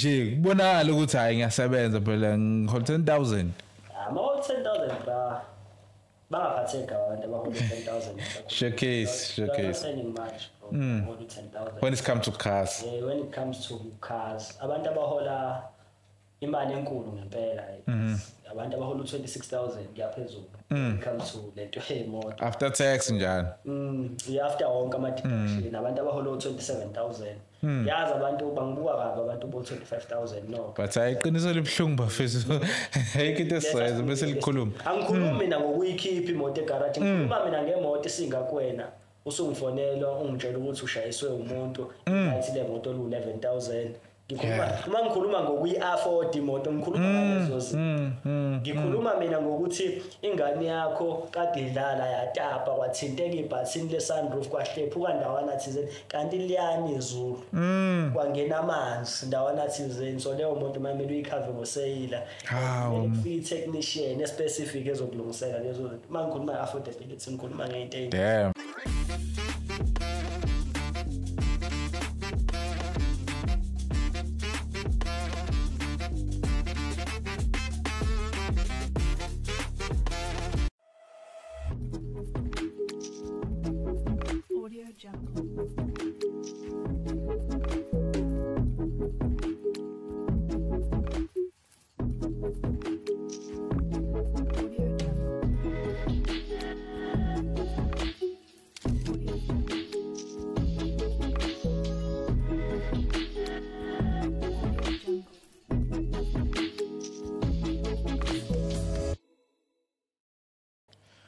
Nje kubonakala ukuthi hayi ngiyasebenza phela ngihola 10,000. Ama 10,000 bra. Bangaphatheka abantu abahola 10,000. Showcase, showcase. Earning much bro. 10,000. When it comes to cars. Yeah, when it comes to cars, abantu abahola imali enkulu ngempela. Abantu abahola 26,000 kuyaphezulu. When it comes to lento yemoto. After tax njani? After wonke ama deduction abantu abahola 27,000. Yazi abantu bangibuka kabi abantu bo 25,000 no. But ayiqiniso libhlungu bafethu. Ayikho into esiyenza bese likhuluma. Angikhulumi mina ngokuyikhipha imoto egarage, ngikhuluma mina ngemoto esingakwena. Usungifonela ungitshela ukuthi ushayiswe umuntu, ithi le moto lu 11,000. Ngikhuluma uma ngikhuluma ngokuyi-afford imoto, ngikhuluma ngalezo zinto. Ngikhuluma mina ngokuthi ingane yakho kade idlala yatapa kwathinteka ibhathini le-sunroof kwahlephuka ndawana thizeni kanti liyani izulu kwangena amanzi ndawana thizeni, so leyo moto mamele uyikhave ngoseyila. Kufika i-technician especific ezokulungisela lezo zinto. Uma ngikhuluma nge-affordability ngikhuluma ngento eyi. Damn.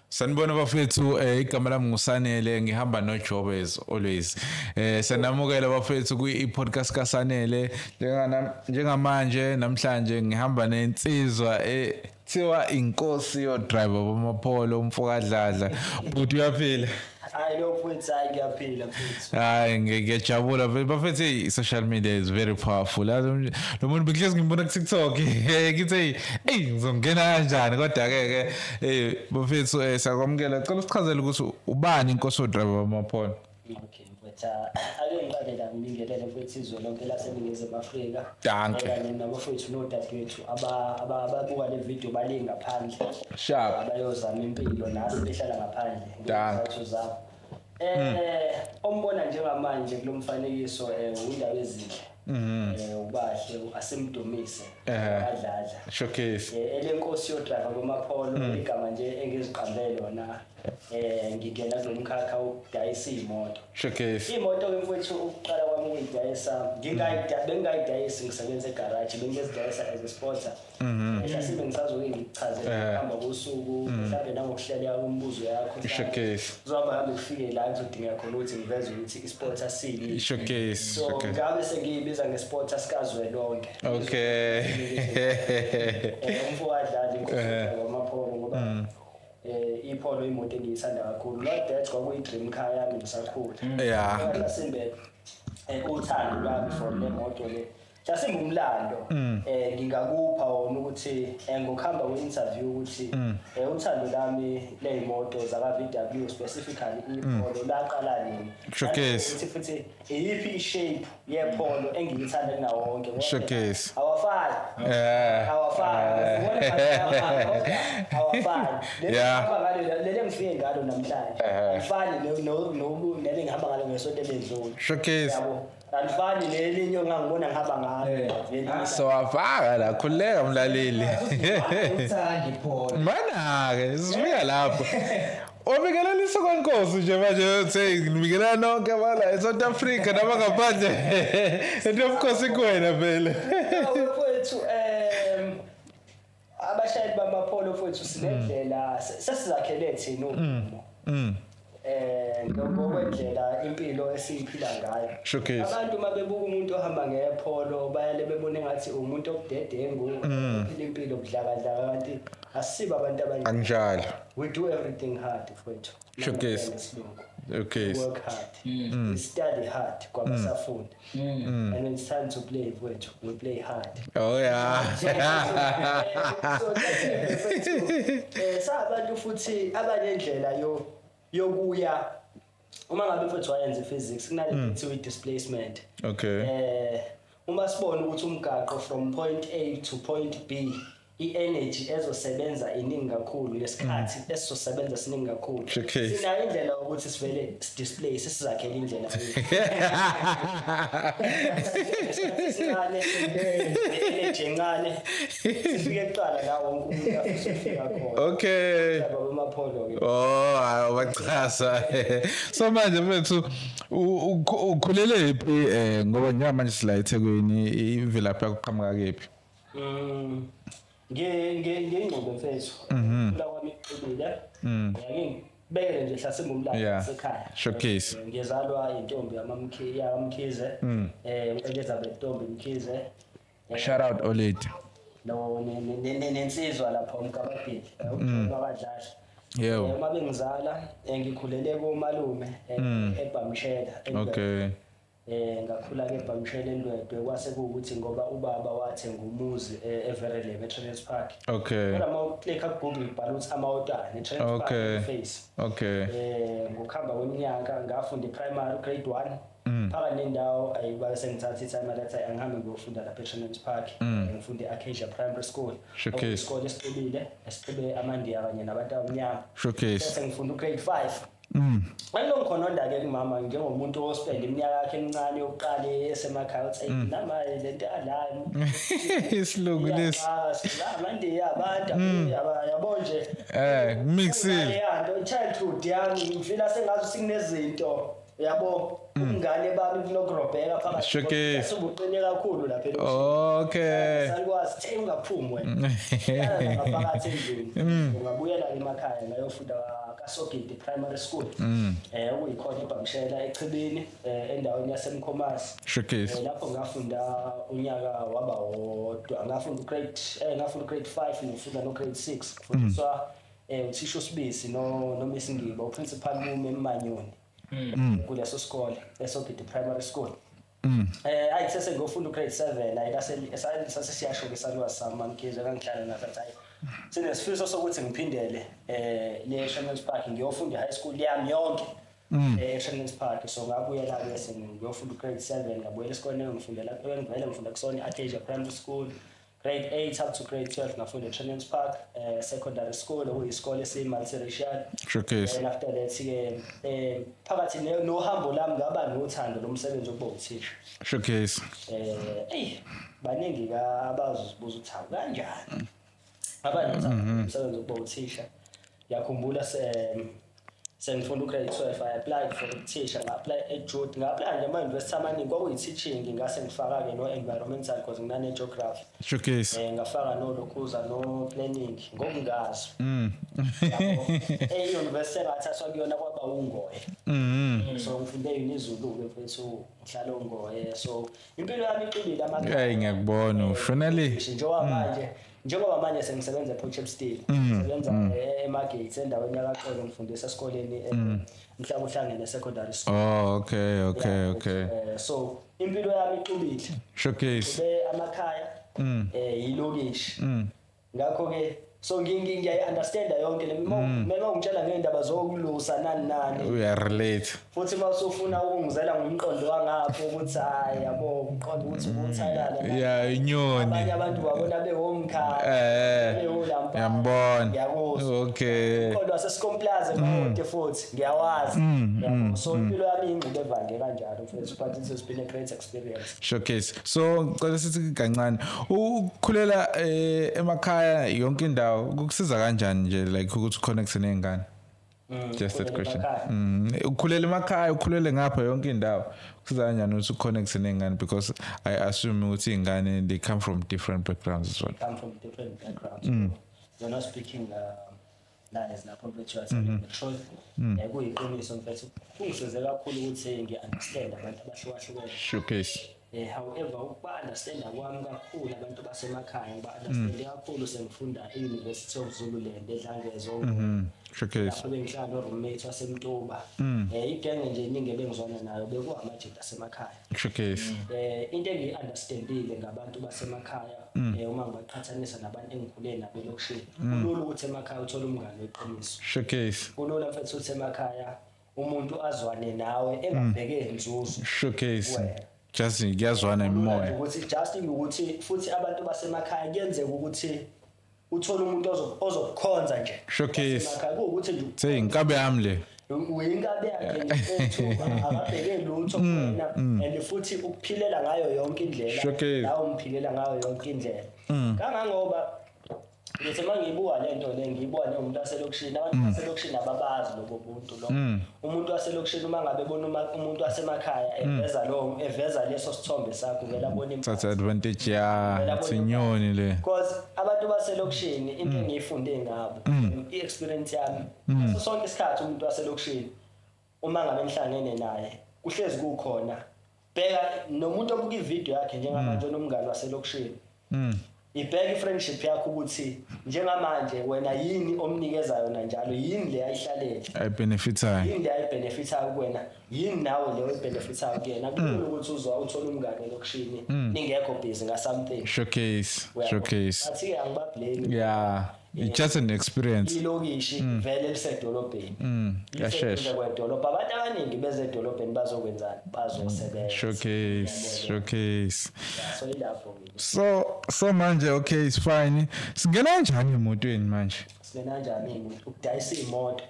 Sanibona bafethu, igama lami nguSanele, ngihamba noJob as always. Sanamukela bafethu kwi-podcast kaSanele. Njengamanje namhlanje ngihamba nensizwa ethiwa inkosi yo driver bamaPolo, umfokaDladla. Bhuti uyaphila? Hayi lo mfowethu, hayi ngiyaphila mfowethu. Hayi ngiyajabula bafethu, social media is very powerful. Lo muntu bengihlezi ngimbona ku TikTok, ngithi hey ngizongena kanjani, kodwa ke ke bafethu siyakwamukela. Cela usichazele ukuthi ubani inkosi driver bamaPolo. Okay mfowethu, ake ngiqale la ngibingelele mfowethu izwe lonke laseNingizimu Afrika. Danke. Kanye nabafowethu nodadewethu ababuka le video bale ngaphandle. Sharp. Abayozama impilo nasi behlala ngaphandle. Danke. Zabo. Ombona njengamanje kulomfanekiso undaba ezinhle. Ubahle asemdumise adladla. Showcase. Elenkosi yo driver bamaPolo, igama nje engiziqambele lona. Ngingena kulomkhakha wokudayisa imoto. Showcase. Imoto ke mfowethu ukuqala kwami ukuyidayisa, bengingayidayisi ngisebenza egarage, bengizidayisa as a spotter. Mhlawumbe ngisazoke ngikuchazele ukuhamba kosuku, mhlawumbe nangokuhlelela umbuzo yakho. Showcase. Kuzohamba hambe kufike la ngizodinga khona ukuthi ngiveze ukuthi ispotter sini. Showcase. So ngabe sengiyibiza ngespotter sikazwelonke. Okay. Umfowadlali inkosi wamaPolo ngoba iPolo imoto engiyithanda kakhulu. Not that kwakuyi-dream car yami ngisakhula. Yeah. Mhlasimbe uthando lwami for le moto le. Mhlasimbe umlando ngingakupha wona ukuthi ngokuhamba kwe-interview ukuthi uthando lami ley'moto zaka-VW specifically iPolo laqala nini. Showcase. Ukuthi futhi iyiphi i-shape yePolo engiyithanda kunawo wonke. Showcase. Awafani. Awafani. Awafani. Leli engifike ngalo namhlanje. Alifani neli ngihamba ngalo ngesonto eledlule. Showcase. Yabo. Alifani lelinye ongangibona ngihamba ngalo. So afaka la khuleka mlaleli. Uthanda iPolo. Mana ke sifika lapho. Obikelela kwankosi nje manje uthi ngibikelela nonke bala eSouth Africa nabangaphandle. Into obukhosi kuwena vele. Mfowethu abashayeli bamaPolo mfowethu sinendlela sesizakhele thina udumo. Ngokwendlela impilo esiyiphila ngayo. Showcase. Abantu mabebuka umuntu ohamba ngePolo bayale bebone ngathi umuntu obudedengu, uphila impilo budlakadlaka, kanti asibo abantu abanjalo. Anjalo. We do everything hard mfowethu. Showcase. Okay. We work hard. We study hard kwabasafunda. And when it's time to play mfowethu, we play hard. Oh yeah. So sabantu futhi abanendlela yokuya uma ngabe mfowethu wayenza physics kunale kuthiwa i-displacement. Okay. Uma sibona ukuthi umgaqo from point A to point B, i-energy ezosebenza iningi kakhulu, lesikhathi esizosebenza siningi kakhulu. Sinayo indlela ukuthi sivele sidisplay, sisizakhele indlela sincane, energy encane, sifike kuqala la wonke umuntu afisa ukufika khona. Okay. Bamapholo ke. Oh, bachaza. So manje mfethu ukhulele phi ngoba njengamanje sila eThekwini, imvelaphi yakho qhamuka kephi? Ngingqobe mfethu. Kula kwami iqinile. Ngiyake ngibekele nje hlasimba umlando wasekhaya. Showcase. Ngizalwa intombi yamaMkhize, yaMkhize. Elizabeth Ntombi Mkhize. Shout out Oledi. No, nensizwa lapha umkababili. Ubabadlasha. Yebo. Uma bengizala ngikhulele komalume eBhamshela. Okay. Ngakhula ke eBhamshela eNdwedwe, kwase kuwukuthi ngoba ubaba wathenga umuzi eVerelem eTrenance Park. Okay. Kodwa uma uclicka ku Google ubhala ukuthi amawotana eTrenance Park face. Okay. Ngokuhamba kweminyaka ngafunda primary grade 1. Phakathi nendawo ayiba sengithatha i-time lathi angihambe ngiyofunda lapha eTrenance Park. Ngifunde e-Acacia Primary School. Isikole esixubile, esixube amaNdiya kanye nabantu abamnyama. Showcase. Bese ngifunda ugrade 5. Ngikhononda ke kumama njengomuntu ospend iminyaka yakhe emincane yokuqala esemakhaya, uthi nama lento ala isilungu lesi. Amandiya abantu yabo nje. Mixile. Yanto childhood yami ngifila sengathi sikunezinto yabo ubungane bami kunokurobheka phakathi. Sobuqine kakhulu lapha elokishini. Okay. Salikwazi thi ungaphumi wena. Ngaphakathi endlini. Ungabuyela emakhaya ngayofunda kaSogidi Primary School. Okuyikhona eBhamshela eChibini, endaweni yaseMkhomasi. Showcase. Lapho ngafunda unyaka waba wodwa. Ngafunda grade ngafunda grade 5 ngifunda no grade 6. Ngifundiswa uthisha uSibisi no Miss Ngiba, uprincipal Mume Manyoni. Kuleso sikole eSogidi Primary School. Ayi sese ngofunda ugrade 7 ayi sase siyasho ke saluwa sami Mamkhize ngangihlala nathi ayi sinesifiso sokuthi ngiphindele le Shannon Park ngiyofunda high school yami yonke eShannon Park. So ngabuyela ke sengiyofunda ugrade 7, ngabuyela esikoleni ngifundela ngivele ngifunda kusona i-Acacia Primary School grade 8 up to grade 12 ngafunda eTrenance Park Secondary School, okuyisikole esiyi-multiracial. Showcase. And after that ke phakathi nohambo lami ngaba nothando lomsebenzi wokuba uthisha. Showcase. Baningi ka abazozibuza ukuthi hawu kanjani. Ngaba nothando lomsebenzi wokuba uthisha. Ngiyakhumbula sengifunda ugrade 12, I applied for uthisha, nga-apply eJude, nga-apply nje ama-university amaningi, kwakuyi-teaching, ngase ngifaka-ke no-environmental because nginane-geography. Showcase. Ngafaka no-lokhuza no-planning ngokungazi. E-university engathathwa kuyona kwaba uNgoye. So ngifunde UniZulu-ke mfethu, ngihlala uNgoye. So impilo yami ixubile amakhaya. Ngiyakubona ushona le. Njengoba manje sengisebenza ePort Shepstone, ngisebenza eMargate endaweni yakaXolo, ngifundisa esikoleni Mhlaba Uhlangene Secondary School. Oh, okay, okay, okay. So impilo yami ixubile. Showcase. Ube amakhaya yilokishi. Ngakho ke so ngiyayi-understanda yonke le uma ungitshela ngeindaba zokulusa nani nani. We are relate. Futhi uma usufuna ukungizela ngomqondo wangapho ukuthi hayi yabo umqondo ukuthi ubuthalala. Yeah, inyoni. Abanye abantu babona bewomkhaya. Bewulampa. Ngiyambona. Ngiyakuzwa. Okay. Umqondo waseSkomplaza mawonke futhi ngiyawazi. So impilo yami ingxube evange kanjalo mfethu, but it has been a great experience. Showcase. So ngicela sithi kancane ukukhulela emakhaya yonke indawo kukusiza kanjani nje like ukuthi connect nengane? Just that question. Ukhulela emakhaya, ukhulele ngapha yonke indawo, kusiza kanjani ukuthi uconnect nengane, because I assume ukuthi ingane they come from different backgrounds as well. Come from different backgrounds. You're not speaking lies lapho mfethu, you are telling the truth. Kuyiqiniso mfethu, kungisize kakhulu ukuthi ngi-understand abantu abahlukahlukene. Showcase. However, ukuba-understanda kwami kakhulu abantu basemakhaya, ngiba-understande kakhulu sengifunda e-University of Zululand eDlangezo. Showcase. Lapho bengihlala no-roommate waseMtuba. Igenge nje iningi ebengizwana nayo bekuwamajita asemakhaya. Showcase. Into engiyi-understandile ngabantu basemakhaya, uma ngibaqhathanisa nabantu engikhule nabo elokishini, kulula ukuthi emakhaya uthole umngane weqiniso. Showcase. Kulula mfethu ukuthi emakhaya umuntu azwane nawe engabheke inzuzo. Showcase. Just ngiyazwana imoya. Ukuthi just ukuthi futhi abantu basemakhaya kuyenzeka ukuthi uthola umuntu ozokukhonza nje. Showcase. Kuwukuthi nje Say inkabe yami le. Uyinkabe yakhe nje akabheke lutho kuwena and futhi ukuphilela ngayo yonke indlela. La umphilela ngayo yonke indlela. Kangangoba ngithi mangibuka lento le ngiyibuka nomuntu waselokishini, abantu baselokishini ababazi lobo buntu lo. Umuntu waselokishini uma ngabe bona umuntu wasemakhaya eveza lo eveza leso sithombe sakho vele abone thatha advantage ya sinyoni le. Because abantu baselokishini into engiyifunde ngabo i-experience yami so sonke isikhathi umuntu waselokishini uma ngabe nihlangene naye kuhlezi kukhona bheka nomuntu obuka ivideo yakhe njengamanje onomngane waselokishini. Ibheke i-friendship yakho ukuthi njengamanje wena yini omnikeza yona njalo, yini le ayihlalele ayibenefithayo, yini le ayibenefithayo kuwena, yini nawe leyo benefithayo kuyena. Kulula ukuthi uzwa uthola umngane elokishini ningekho busy nga something. Showcase. Athi angibablame. Yeah, it's just an experience. Ilokishi vele lisedolobheni. Yashesha kwedolobha. Abantu abaningi beze edolobheni bazokwenzani? Bazosebenza. Showcase. So ilapho. So manje okay, it's fine. Singena kanjani emotweni manje? Singena kanjani ukudayisa imoto?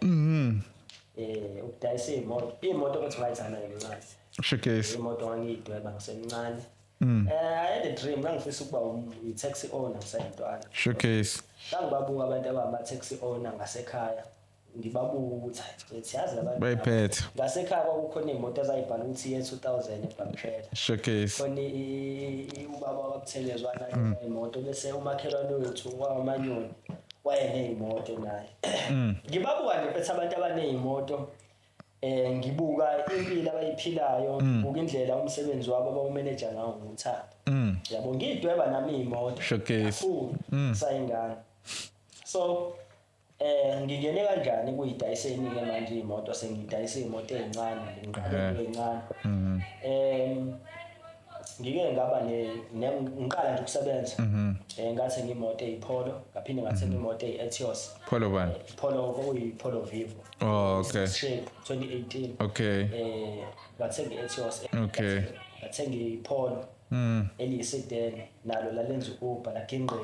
Ukudayisa imoto. Imoto ukuthi ngayithanda ngincane. Showcase. Imoto ngangiyidweba ngisemncane. I had a dream ngangifisa ukuba i-taxi owner ngisayintwana. Showcase. Ngangibabuka abantu abama-taxi owner ngasekhaya. Ngibabuka ukuthi yazi labantu bayiphethe. Ngasekhaya kwakukhona imoto ezayibhala ukuthi ye 2000 ebhankshela. Showcase. Khona ubaba wakuthelezwana imoto bese umakhelwane wethu wamanyoni wayeneyimoto naye. Ngibabuka nje phethe abantu abaneyimoto. Ngibuka impilo abayiphilayo, ngibuka indlela umsebenzi wabo abawumanager ngawo ngithanda. Yabo ngidweba nami imoto. Showcase. Sayingane. So ngingene kanjani kuyidayiseni ke manje imoto, sengidayisa imoto ezincane, ngiqale ezincane. Ngike ngaba ngiqala nje ukusebenza. Ngathenga imoto eyiPolo, ngaphinde ngathenga imoto eyi-Etios. Polo bani? Polo kwakuyi-Polo Vivo. Oh, okay. Shape 2018. Okay. Ngathenga i-Etios. Okay. Ngathenga iPolo. Eliyisedan nalo lalenza uBer laginqika.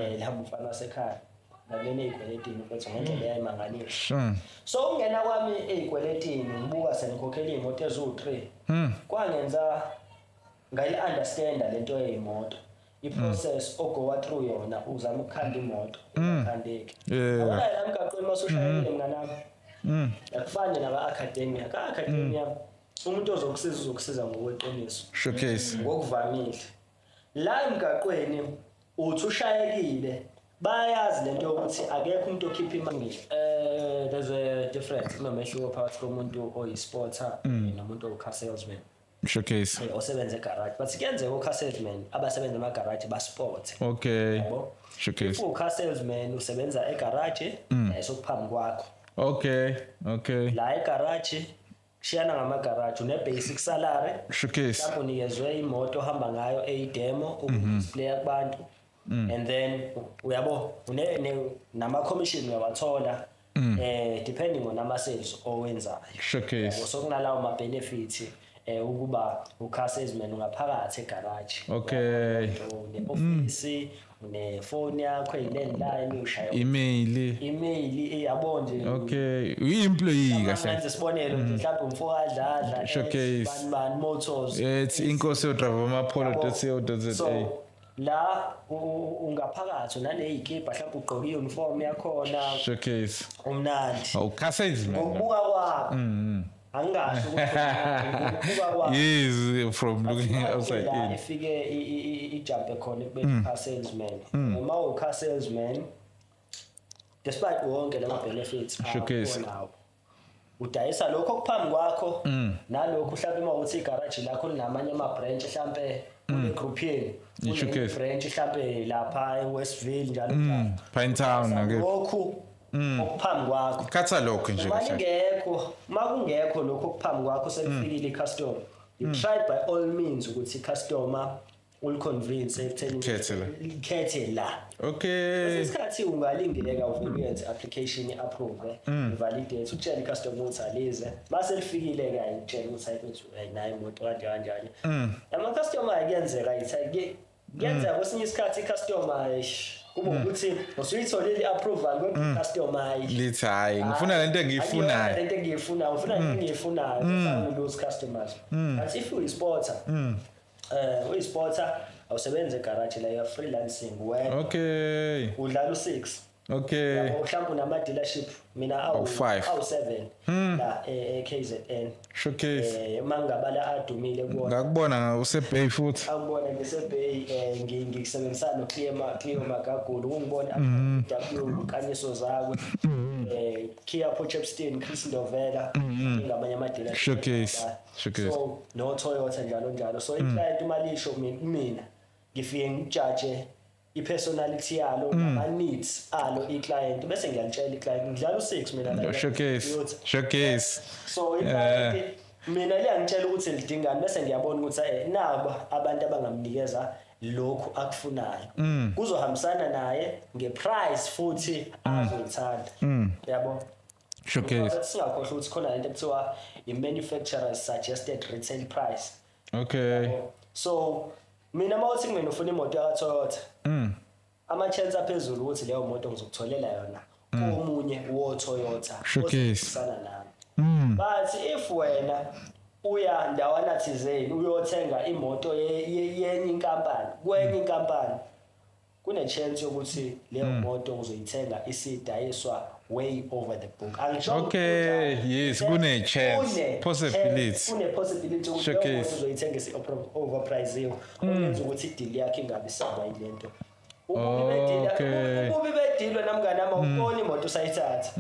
Lihamba umfana wasekhaya. Ngangena ey'kweletini futhi ngendlela eyayimangalisa. So ukungena kwami ey'kweletini ngibuka sengikhokhela iy'moto eziwu-3. Kwangenza ngayi-understanda lento yey'moto. I-process ogowa through yona uzama ukukhanda imoto ingakhandeki. Yabona la emgaqweni masushayelile mnganami. Akufani naba-academia. Ka-academia umuntu ozokusiza uzokusiza ngokweqiniso. Showcase. Ngokuvamile. La emgaqweni uthi ushayekile bayazi lento yokuthi akekho umuntu okhipha imali. There's a difference kunomehluko phakathi komuntu oyi-sporter nomuntu owu-car salesman. Showcase. Osebenza egarage. But kuyenzeka o-car salesman abasebenza emagarage basport. Okay. Showcase. U-car salesman usebenza egarage esokuphambi kwakho. Okay. Okay. La egarage kushiyana ngamagaraji une basic salary. Showcase. Lapho unikezwe imoto ohamba ngayo eyi-demo ukudisplaya kubantu. And then uyabo nama commission uyawathola depending on ama sales owenzayo. Showcase. So kunalawo ma benefits ukuba u-car salesman ungaphakathi egarage. Okay. Une office, une phone yakho, i-landline ushaya email. Email yabo nje. Okay, uyi-employee kahle. Manje sibonelo nje mhlawumbe umfokadladla Showcase. Bani Motors. It's inkosi driver amapolo.co.za. So la ungaphakathi naleyikibha mhlawumbe ugqoke i-uniform yakhona. Showcase. Umnandi. Oh, car salesman. Ngokubuka kwakho. Angingasho ukuthi ngokubuka kwakho. Yes, from looking outside in. Ifike ijump khona ekubeni car salesman. Uma u car salesman despite wonke lama benefits onawo. Udayisa lokho okuphambi kwakho nalokho mhlawumbe uma uthi igarage lakho linamanye ama branch mhlawumbe kule group yenu. Kune branch mhlawumbe lapha eWestville njalo njalo. Pinetown ake. Lokhu okuphambi kwakho. Khatha lokho nje kahle. Makungekho, makungekho lokho okuphambi kwakho sekufikile icustomer. You try by all means ukuthi icustomer uliconvince ekutheni Khethe la. likhethe la. Okay. Isikhathi ungalindeka uvele uyenze application i-approve, i-validate, utshele i-customer ukuthi alize. Mase lifikile ke ayitshele ukuthi hayi hayi nayi imoto kanje kanjani. Ama-customer kuyenzeka ayithi kuyenzeka kwesinye isikhathi i-customer eish, kube ukuthi usuyitholile i-approval kodwa i-customer hayi Lithi hayi ngifuna lento engiyifunayo. Lento engiyifunayo, ngifuna lento engiyifunayo. That's how we lose customers. But if uyi-spotter, uyi-spotter awusebenzi egarage la, you are freelancing wena. Okay. Udlala u6. Okay. Yabo mhlawumbe unama dealership mina awu Awu-five. awu7 la e-KZN. Showcase. Mangabala adumile kuwona. Ngakubona usebay futhi. Angibona ngisebay, ngisebenzisana no Cleo Magagula, ungibona W Nkanyiso Zakwe, Kia Potchefstroom, Chris Ndovela, ngamanye ama dealership. Showcase. Showcase. So no Toyota njalo njalo. So i-client uma lisho mina ngifike ngijaje i-personality yalo nama needs alo i-client, bese ngiyalitshela i-client ngidlala u6 mina la. Showcase. Toyota. Showcase. So i-client mina liyangitshela ukuthi lidingani, bese ngiyabona ukuthi nabo abantu abangamnikeza lokhu akufunayo kuzohambisana naye ngeprice futhi azoyithanda, yabo. Showcase. Singakhohlwa ukuthi khona lento ekuthiwa i-manufacturer's suggested retail price. Okay. So mina mawuthi kumina ufuna imoto yaka Toyota, ama chance aphezulu ukuthi leyo moto ngizokutholela yona komunye wo Toyota Showcase. osebenzisana nami. But if wena uya ndawana thizeni uyothenga imoto yenye inkampani kwenye inkampani, kune chance yokuthi leyo moto uzoyithenga isidayiswa way over the book. Angisho Okay, kunjalo. yes, kune chance, possibility. Kune possibility ukuthi leyo Showcase. moto uzoyithenga isi overpricing, okwenza ukuthi i-deal yakhe ingabi saba yilento. Ububi be-deal, ububi be-deal namngani nami, awuboni imoto usayithatha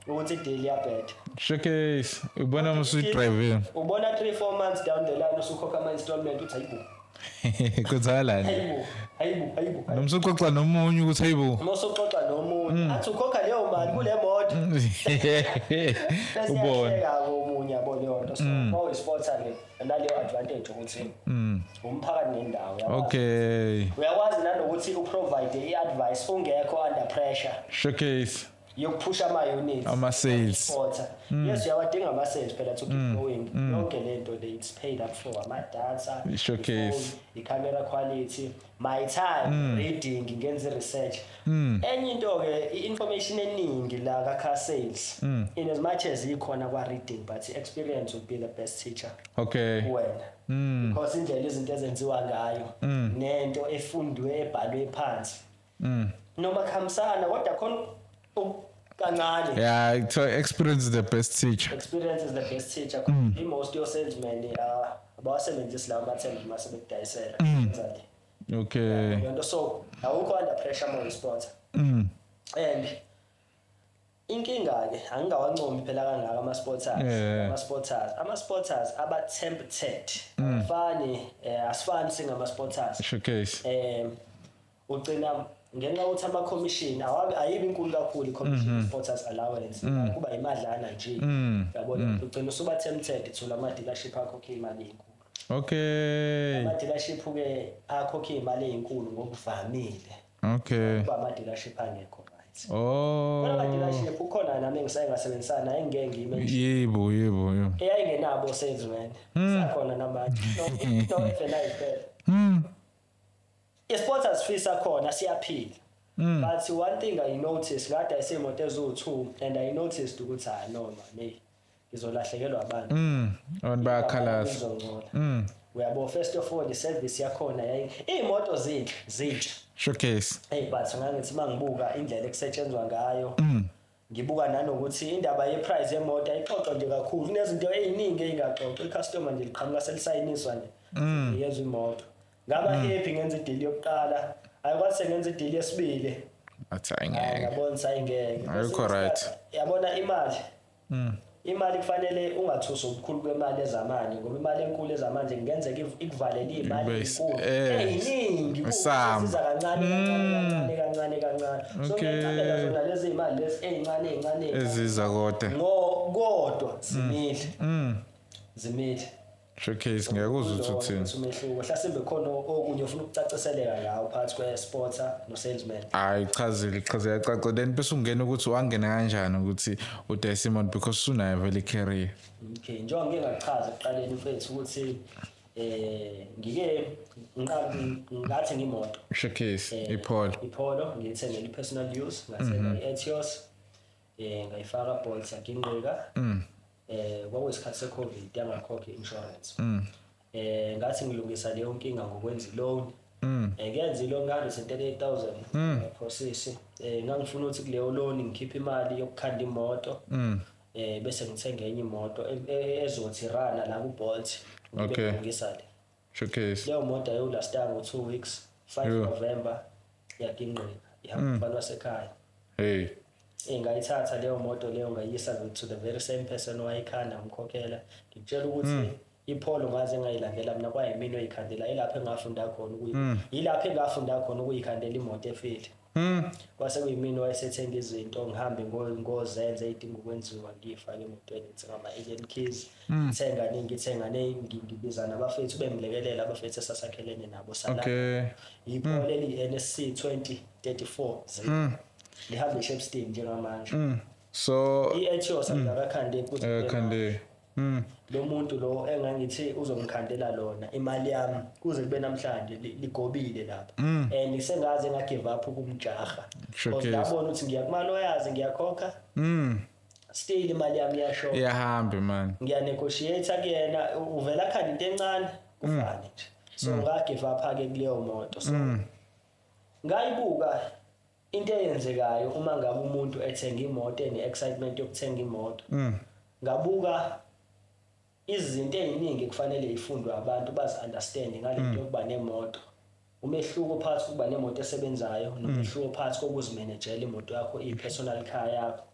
ukuthi i-deal iyabheda. Showcase. Ubona musu drive. Ubona 3 4 months down the line usukhokha ama installment uthi hayibo. Kwenzakalani? Hayibo, hayibo, hayibo. Noma usuxoxa nomunye ukuthi hayibo. Uma usuxoxa nomunye athi ukhokha leyo mali kule moto, bese Ubona. iyahleka omunye, yabo leyo nto. So uma uyi-spotter ke naleyo advantage ukuthi umphakathi nendawo uyakwazi. Uyakwazi nanokuthi uprovide i-advice ungekho under pressure Showcase. yokuphusha ama-units. Ama sales. Spotter, yes, uyawadinga ama-sales phela to keep going. Yonke lento le it's paid up for ama-data, Showcase. i-phone, i-camera quality, my time reading, ngenza i-research. Enye into-ke, i-information eningi la ka-car sales, in as much as ikhona kwa-reading, but i-experience would be the best teacher kuwena, because indlela izinto ezenziwa ngayo nento efundwe ebhalwe phansi noma kuhambisana, kodwa khona kancane. Yeah, so experience is the best teacher. Experience is the best teacher. I-most yo-salesman abawasebenzisi lawo ma-terms uma sebekudayisela. Yenza le lento. So awukho under pressure uma uyi-spotter. And inkinga-ke, angingawancomi phela kangaka ama-spotters. Ama-spotters aba-tempted, abafani, asifani singama-spotters. Showcase. Ugcina ngenxa yokuthi ama-commission awabi ayibi inkulu kakhulu i-commission, spotters allowance kuba imadlana nje, yabona. Ugcina usuba tempted to lama dealership akhokhe imali enkulu. Ama dealership ke akhokhe imali ezinkulu ngokuvamile kuba ama dealership angekho right. Oh. Khona ama dealership ukhona nami engisaye ngasebenzisana naye, engeke ngiyime Yebo, yebo, yebo. Eyayingenabo salesman, sakhona namanje no F&I phela. I-spotters fee sakhona siyaphila. But one thing I noticed, kade ayisimoto eziwu-2 and I noticed ukuthi hayi no man, hey, ngizolahlekelwa abantu. Abantu bayakhalaza. Ngizongcola. Uyabo, first of all, i-service yakhona yayi iy'moto zinhle zintsha. Showcase. Hey, but ngangithi mangibuka indlela ekusetshenzwa ngayo, ngibuka nanokuthi indaba ye-price yemoto ayixoxwa nje kakhulu, kunezinto ey'ningi ey'ngaxoxwa. I-customer nje liqhamuka selisayiniswa nje, yezwa imoto, ngaba happy, ngenza i-deal yokuqala, ayikwazi sengenza i-deal yesibili. Athi Hayi, ayingeke. ngabona ukuthi ayingeke. Ayikho right. Yabona imali kufanele ungathusi ubukhulu kwemali ezamanje, ngoba imali enkulu ezamanje kungenzeka ikuvalele iy'mali ey'nkulu ey'ningi Isamba. siza kancane kancane kancane kancane kancane. So ngiyacabela zona lezi y'mali lezi ey'ncane ey'ncane ey'ncane. Eziza kodwa. Kodwa zimile, zimile. Showcase, ngiyakuzwa ukuthi uthini. Umehluko mhlasimbe khona okunye ofuna ukucaciseleka ngawo phakathi kwe-spotter no-salesman. Hayi, chazile, chaze yacaca. Then bese ungena ukuthi wangena kanjani ukuthi udayisa imoto, because usunayo vele i-career. Okay, njengoba ngike ngachaza ekuqaleni mfethu ukuthi ngike ngathenga imoto. Showcase, iPolo. iPolo ngiyithengele i-personal use, ngathenga i-Etios, ngayifaka Bolt, yaginqika. Kwakuyisikhathi se-COVID, yangakhokha i-insurance. Ngathi ngilungisa leyo nkinga ngokwenza i-loan. Ngenza i-loan ka-138,000 process. Ngangifuna ukuthi kuleyo loan ngikhiphe imali yokukhanda imoto. Bese ngithenga enye imoto ezothi rana la ku-Bolt, ngibe ngilungisa le. Showcase. Leyo moto ayolastanga ngo-2 weeks, 5 November yaginqika, ihamba umfana wasekhaya. Hey. Ngayithatha leyo moto leyo, ngayisa to the very same person owayikhanda, ngimkhokhela. Ngikutshela ukuthi iPolo ngaze ngayilandela mina, kwayimina oyikhandela. Yilapho engafunda khona ukuyikhandela imoto efile. Kwase kuyimina owayesethenga izinto, ngihambe ngozenze ey'dinga ukwenziwa, ngiyifake emotweni, ngithenga ama-allen keys, ngithenga ngithenga ngibiza nabafethu bengilekelela, abafethu esasakhelene nabo sala. IPolo eliyi-NSC 2034 Z. Lihambe eShepstone njengamanje. So i-Etios angakakhande kuze kube khande. Lo muntu lo engangithi uzongikhandela lona imali yami, kuze kube namhlanje ligobile lapha, and sengaze nga-give up ukumjaha, because ngabona ukuthi ngiya kuma-lawyers, ngiyakhokha, still imali yami iyashona. Iyahamba man. Ngiya-negotiate kuyena, uvela khanda into encane, kufane nje. So nga-give up-ke kuleyo moto. So ngayibuka into eyenzekayo uma ngabe umuntu ethenga imoto, ene-excitement yokuthenga imoto. Ngabuka izinto ey'ningi kufanele y'fundwe abantu, bazi-understand ngale nto yokuba nemoto, umehluko phakathi kokuba nemoto esebenzayo nomehluko phakathi kokuzimanejela imoto yakho, i-personal car yakho.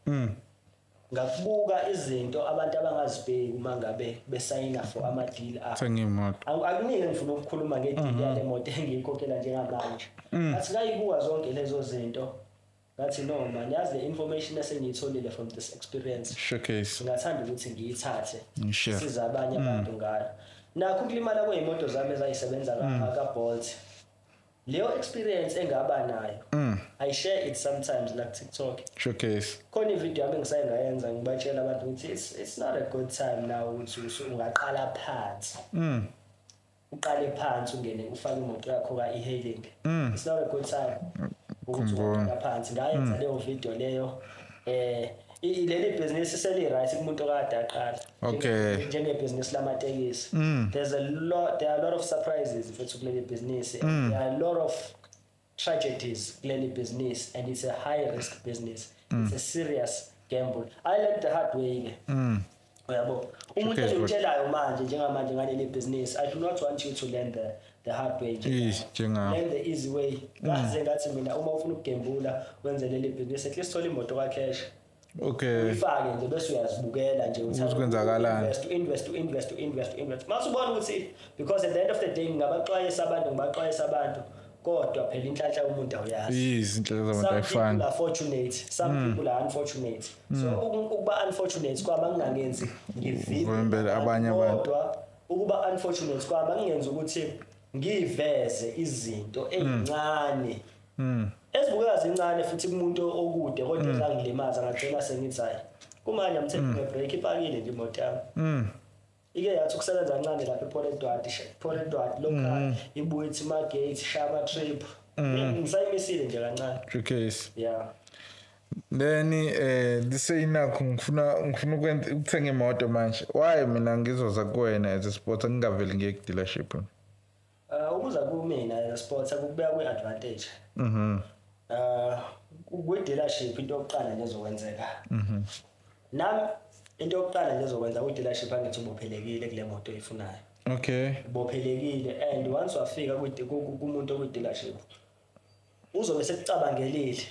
Ngakubuka izinto abantu abangazibheki uma ngabe besayina for ama-deal abo. Thenga imoto. Akuningi engifuna ukukhuluma nge-deal yale moto engiyikhokhela njengamanje. Ngathi ngayibuka zonke lezo zinto, ngathi no man, yazi le information esengiyitholile from this experience, Showcase. ngingathanda ukuthi ngiyithathe, Ngishare. siza abanye abantu ngayo. Nakho ukulimala kwey'moto zami ezayisebenza ka-Bolt, leyo experience engaba nayo, I share it sometimes like TikTok. Showcase. Khona ividiyo yami engisaye ngayenza, ngibatshela abantu ukuthi it's not a good time now ukuthi ungaqala phansi, uqale phansi ungene ufake imoto yakho ka-e-hailing. It's not a good time ukuthi Khumbula. ungaqala phansi. Ngayenza leyo video leyo. Leli bhizinisi seli-right kumuntu okade aqala. Njengebhizinisi lamatekisi, there are a lot of surprises mfethu kuleli bhizinisi. There are a lot of tragedies kuleli business, and it's a high risk business. It's a serious gamble. I learned the hard way ke, uyabo. Umuntu engimtshelayo manje, njengamanje ngaleli business, I do not want you to learn the hard way nje. Yes, njengami. Learn the easy way. Ngaze ngathi mina, uma ufuna ukugembula wenze leli business, at least thola imoto ka-cash, uyifake nje, bese uyazibukela nje. Ukuthi kwenzakalani. Invest, invest, invest, invest, invest, mase ubona ukuthi, because at the end of the day ngingabaxwayisa abantu, ngibaxwayisa abantu, kodwa phela inhlanhla yomuntu awuyazi. Yes, inhlanhla zabantu Some people ayifani. are fortunate, some people are unfortunate. So ukuba unfortunate kwami angingangenzi ngivimbe Uvimbele abanye abantu. Kodwa ukuba unfortunate kwami angingenzi ukuthi ngiveze izinto ey'ncane ezibukeka zincane futhi kumuntu okude, kodwa zangilimaza, ngagcina sengithi hayi, kumanje I'm taking a break. Ipakile nje imoto yami. Ike yathi ukusebenza kancane lapha ePort Edward, Port Edward local, ibuye ithi Margate, shaya ama-trip. Ngisayimisile nje kancane. Showcase. Yeah. Then liseyinakho, ngifuna ukwenza ukuthenga imoto manje. Why mina ngizoza kuwena as a spotter, ngingaveli ngiye ku dealership? Ukuza kumina as a spotter kukubeka kwi-advantage. Kwi-dealership, into yokuqala nje ezokwenzeka, nami into yokuqala nje ezokwenza kwi-dealership, angithi ubophelekile kule moto oyifunayo. Ubophelekile, and once wafika kumuntu okwi-dealership, uzobe sekucabangelile.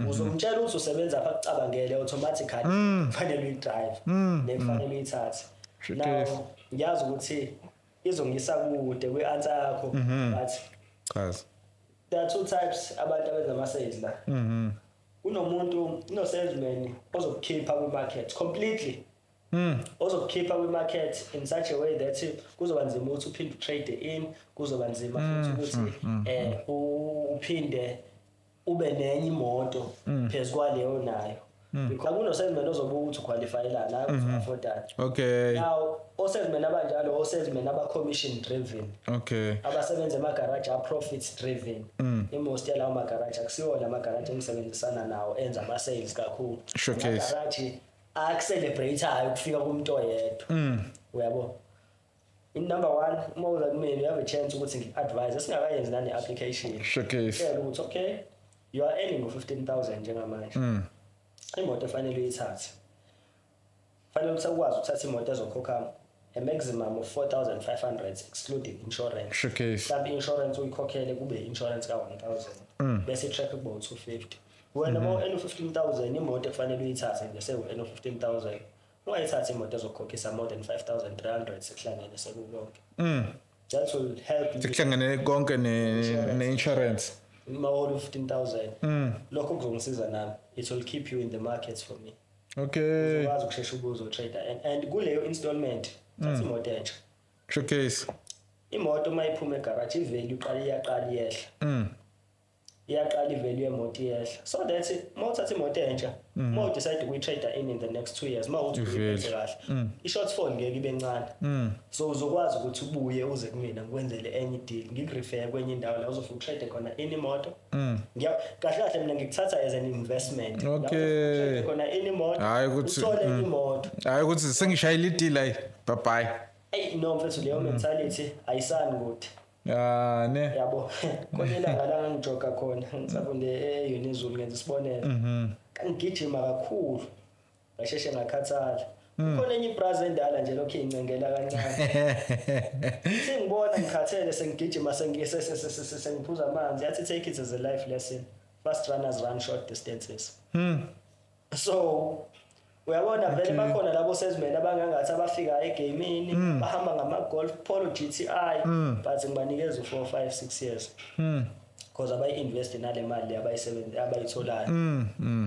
Uzomtshela ukuthi usebenza apha, akucabangele automatically, kufanele uyi-drive nekufanele uyithathe. Now ngiyazi ukuthi izongisa kude kwi-answer yakho, but Chaza. There are two types abantu abenza ama-sales la. Kunomuntu, kuno-salesman ozokukhipha kwi-market completely. Ozokukhipha kwi-market in such a way that kuzoba nzima ukuthi uphinde utrade in, kuzoba nzima futhi ukuthi uphinde ube nenye imoto phezu kwaleyo nayo. Because kuno-salesman ozobuka ukuthi uqualifyelana, hayi ukuthi u-affordani. Okay. Now, o-salesman abanjalo, o-salesman aba-commission driven. Okay. Abasebenza emagaraji a-profit driven. I-most yalawo magaraji akusiwo la magaraji engisebenzisana nawo enza ama-sales kakhulu. Showcase. Amagaraji akucelebrate-ayo ukufika kumuntu oyedwa. Uyabo? In number one, uma uza kumina, you have a chance ukuthi ngiku-advise singakayenzi nane-application. Showcase. Tshela ukuthi okay, you are earning u-15,000 njengamanje. Imoto efanele uyithathe. Fanele ukuthi ukwazi ukuthatha imoto ezokhokha a maximum of 4,500 excluding insurance. Showcase. Mhlawumbe i-insurance uyikhokhele kube i-insurance ka-1,000. Bese i-tracker kuba u-250. Wena uma u-earn u-15,000, imoto ekufanele uyithathe nje sewu-earn u-15,000. Ungayithathi imoto ezokukhokhisa more than 5,300 sekuhlangene sekukonke. That will help you. Sekuhlangene konke ne-insurance. Uma uhola u-15,000. Lokho kuzongisiza nami. It will keep you in the market for me. Okay. Uzokwazi ukushesha ubuze utrader and kuleyo installment thatha imoto entsha. Showcase. Imoto uma iphuma egarage i-value iqala iyaqala iyehla. Iyaqala i-value yemoto iyehla. So that uma uthatha imoto entsha, uma udecide ukuyi-trade in the next 2 years, uma uthi I-value. uyiphethe kahle, i-shortfall ngeke ibe ncane. So uzokwazi ukuthi ubuye uze kumina ngikwenzele enye deal, ngikurefer kwenye indawo la uzofika utrade khona in imoto. Ngiya kahle kahle mina ngikuthatha as an investment. La Okay. uzofika utrade khona in imoto. Hhayi ukuthi- uthole imoto. Hayi ukuthi sengishayile i-deal ayi. Bye bye. Ey no mfethu, leyo mentality ayisani kude. Ah ne. Yabo, khona ilanga la ngijoga khona ngisafunde e-Unizulu, ngenza isibonelo, ngigijima kakhulu ngasheshe ngakhathala. Khona enye ibrazi endala nje lokhu incengela kancane, sengibona ngikhathele, sengigijima, sengiphuza amanzi, yathi, "Take it as a life lesson, fast runners run short distances." So uyabona vele bakhona labo salesmen abangangathi abafika egamini bahamba ngama-Golf, Polo GTI, but ngibanikeza u-4 5 6 years because abayi-invest nale mali le abayitholayo.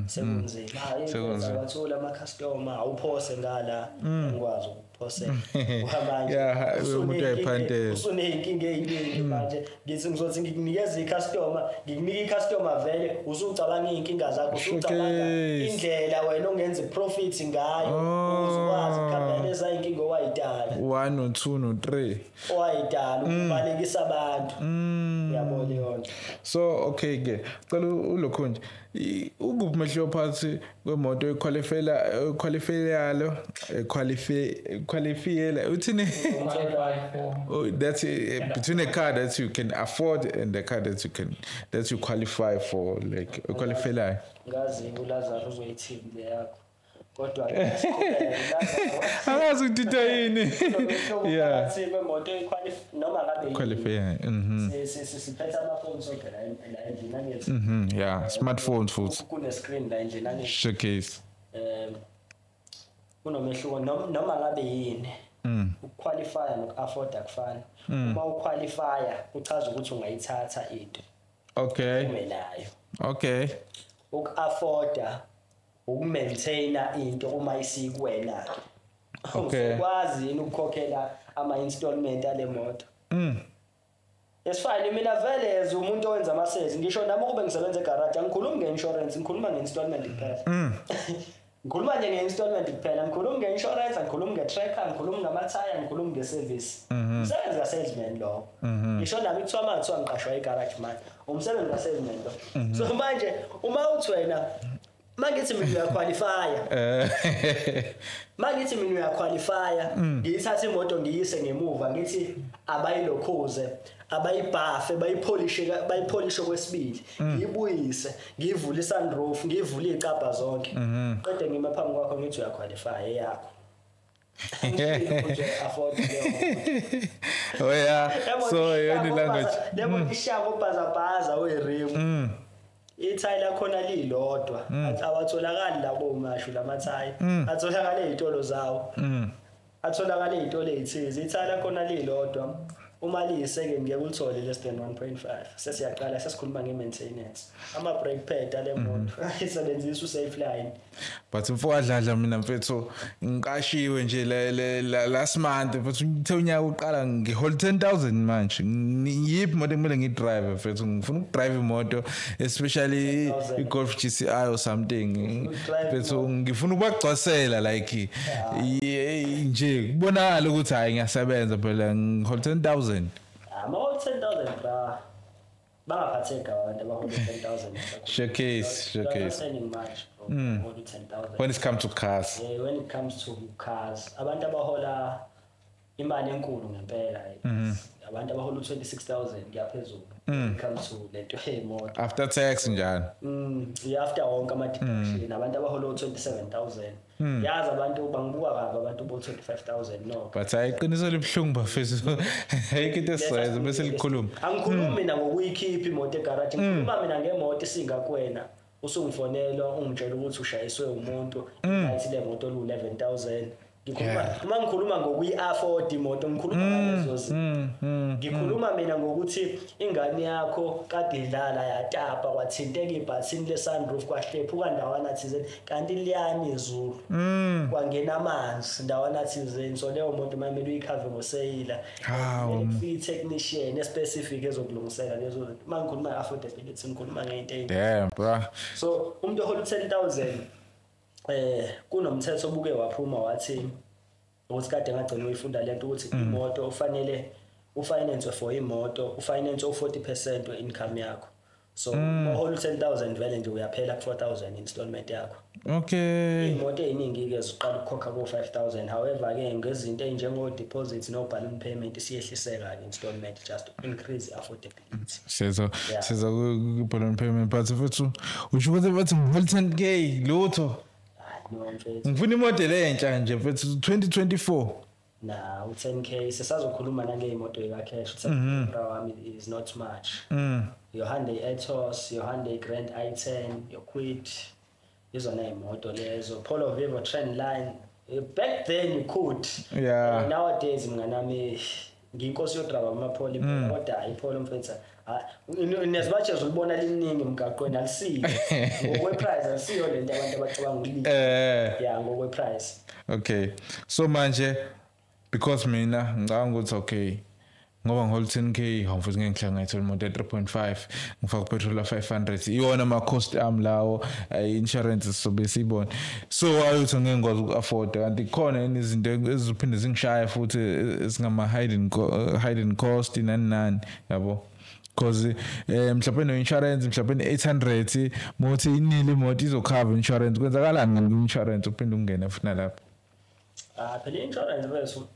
Sekunzima. Hayi, Sekunzima. abathola ama-customer, awuphose ngala, ngikwazi ukuphosela manje. Yeah, umuntu uyayiphantela. Usuney'nkinga ey'ningi manje. Ngithi ngizothi ngikunikeza i-customer, ngikunika i-customer, vele usucabanga iy'nkinga zakho, usucabanga Showcase. indlela wena ongenza i-profit ngayo ukuze ukwazi ukuhambeleza iy'nkinga owayidala, 1 no 2 no 3. owayidala ukubalekisa abantu. Uyabo leyo nto? So okay ke, cela ulokhu nje, ukuphi umehluko phakathi kwemoto equalifyela equalifyelo equalify qualifyela uthini? Qualify for. Oh, that's between a car that you can afford and the car that you qualify for, like qualify. Ngazi uLazaro uzoyithini le yakho, kodwa siqhubeke, Lazaro. Angazi ukuthi yini. Yeah. Phakathi kwemoto noma ngabe yini. Qualify. Siphethe amafoni sonke la endlini, angithi? Yeah, smartphones futhi. Kune-screen la endlini, angithi? Showcase. Kunomehluko noma ngabe yini. Ukuqualifya noku-afforda kufana. Uma uqualifya kuchaza ukuthi ungayithatha into ume nayo. Uku-afforda ukumaintaina into uma isikuwena. Uzokwazi yini ukukhokhela ama-installment ale moto? It's fine, mina vele as umuntu owenza ama-sales, ngisho nami ukube ngisebenza egarage, angikhulumi nge-insurance, ngikhuluma nge-installment kuphela. Ngikhuluma nje nge-installment kuphela, ngikhulumi nge-insurance, angikhulumi nge-tracker, ngikhulumi ngamathaya, ngikhulumi nge-service. Umsebenzi ka-salesman lowo. Ngisho nami kuthiwa uma kuthiwa ngiqashwa egarage manje, umsebenzi ka-salesman lo. So manje uma uthi wena, mangithi mina uyaqualifya, mangithi mina uyaqualifya, ngiyithatha imoto ngiyise ngemuva, ngithi abayilokhuze, abayibhafe, bayipholishe, bayipholishe kwesibili, ngiyibuyise, ngiyivule isunroof, ngiyivule icabha zonke, qede ngime phambi kwakho ngithi uyaqualify, eyakho. Nje afford leyo moto. Oh yeah. So yoni language. Le moto ishaya ngobhazabhaza werimu. Ithayi lakhona lilodwa, awatholakali labo mashu lamathayi, atholakala ey'tolo zawo, atholakala ey'tolo ey'thize. Ithayi lakhona lilodwa. Uma liyi-second ngeke ulithole less than 1.5. Sesiyaqala sesikhuluma nge-maintenance, ama-brake pad ale moto isebenzisa u-safe line. But mfo adladla, mina mfethu ngiqashiwe nje last month, mfethu, ngithe unyaka uqala ngihola 10,000. Manje yiphi imoto ekumele ngidrive, mfethu? Ngifuna ukudrive imoto, especially 10,000. i-Golf GTI or something. Ukudrive. Mfethu, ngifuna ukubagcwasela like nje kubonakala ukuthi hayi, ngiyasebenza phela, ngihola 10,000. Ama-old 10,000, bra, bangaphatheki abantu abahola 10,000. Showcase, They are not showcase. earning much, bro, hola 10,000. When it comes to cars. Yeah, when it comes to cars, abantu abahola imali enkulu ngempela, abantu abahola u-26,000 kuyaphezulu when it comes to lento yemoto. After tax njalo. Yeah, after wonke ama-deduction, abantu abahola u-27,000. Yazi abantu bangibuka kabi abantu bo-25,000, no. But hayi, iqiniso libuhlungu bafethu, ayikho into esizoyenza bese likhuluma. Angikhulumi mina ngokuyikhipha imoto egaraji, ngikhuluma mina ngemoto isingakuwena, usungifonela ungitshela ukuthi ushayiswe umuntu, ilayithi lemoto lu-11,000. Ngikhuluma, uma ngikhuluma ngokuyi-afford imoto, ngikhuluma ngalezo zinto. Ngikhuluma mina ngokuthi ingane yakho kade idlala yatapa, kwathinteka ibhathini le-sunroof, kwahlephuka ndawana thizeni, kanti liyani izulu, kwangena amanzi ndawana thizeni. So leyo moto mamele uyikhave ngoseyila. Hawu. Kumele kufike i-technician especific ezokulungisela lezo zinto. Uma ngikhuluma nge-affordability, ngikhuluma ngento ey'nto. Damn, bro. So umuntu ohola u-10,000, kunomthetho obuke waphuma wathi ukuthi kade ngagcina uyifunda lento, ukuthi imoto ufanele ufinance for imoto ufinance u-40% we-income yakho. So uma uhola u-10,000 vele nje uyaphela ku-4,000 installment yakho. Iy'moto ey'ningi-ke ziqala ukukhokha ko-5,000. However-ke, ngezinto ey'njengo-deposit no-balloon payment, isiyehliseka-ke installment just to increase i-affordability. Sizo Yeah. siza ku-balloon payment, but mfethu, usho ukuthi bathi ngihola 10K, lutho. Hayi, no mfethu. Ngifuna imodel entsha nje mfethu, 2024. Na u-10K sisazokhuluma nangey'moto eka-cash. U-10K, bra wami, is not much. Your Hyundai Etios, your Hyundai Grand i10, your Kwid, izona iy'moto lezo, Polo Vivo Trendline. Back then you could. Nowadays, mnganami, ngiyinkosi yodraba amaPolo impela, kodwa hayi, iPolo mfethu, as much as ulibona liningi emgaqweni, alisiyo ngokwe-price, alisiyo lento abantu abacabanga ukulila. Yeah, ngokwe-price. Okay, so manje because mina ngicabanga ukuthi okay, ngoba ngihola 10K, hawu mfethu, ngeke ngihlale ngayithola imoto e-3.5, ngifaka upetrol 500, iwona ama-cost ami lawo, insurance sizobe siyibona. So ayothi ngeke ngikwazi uku-afford, kanti khona yini izinto ezizophinde zingishaya futhi ezingama hidden cost, nani nani, yabo? Because mhlawumbe no-insurance mhlawumbe 800 mothi inile imoto izokhava insurance, kwenzakalani nge-insurance uphinde ungene futhi nalapho? Ah, phela i-insurance wethu,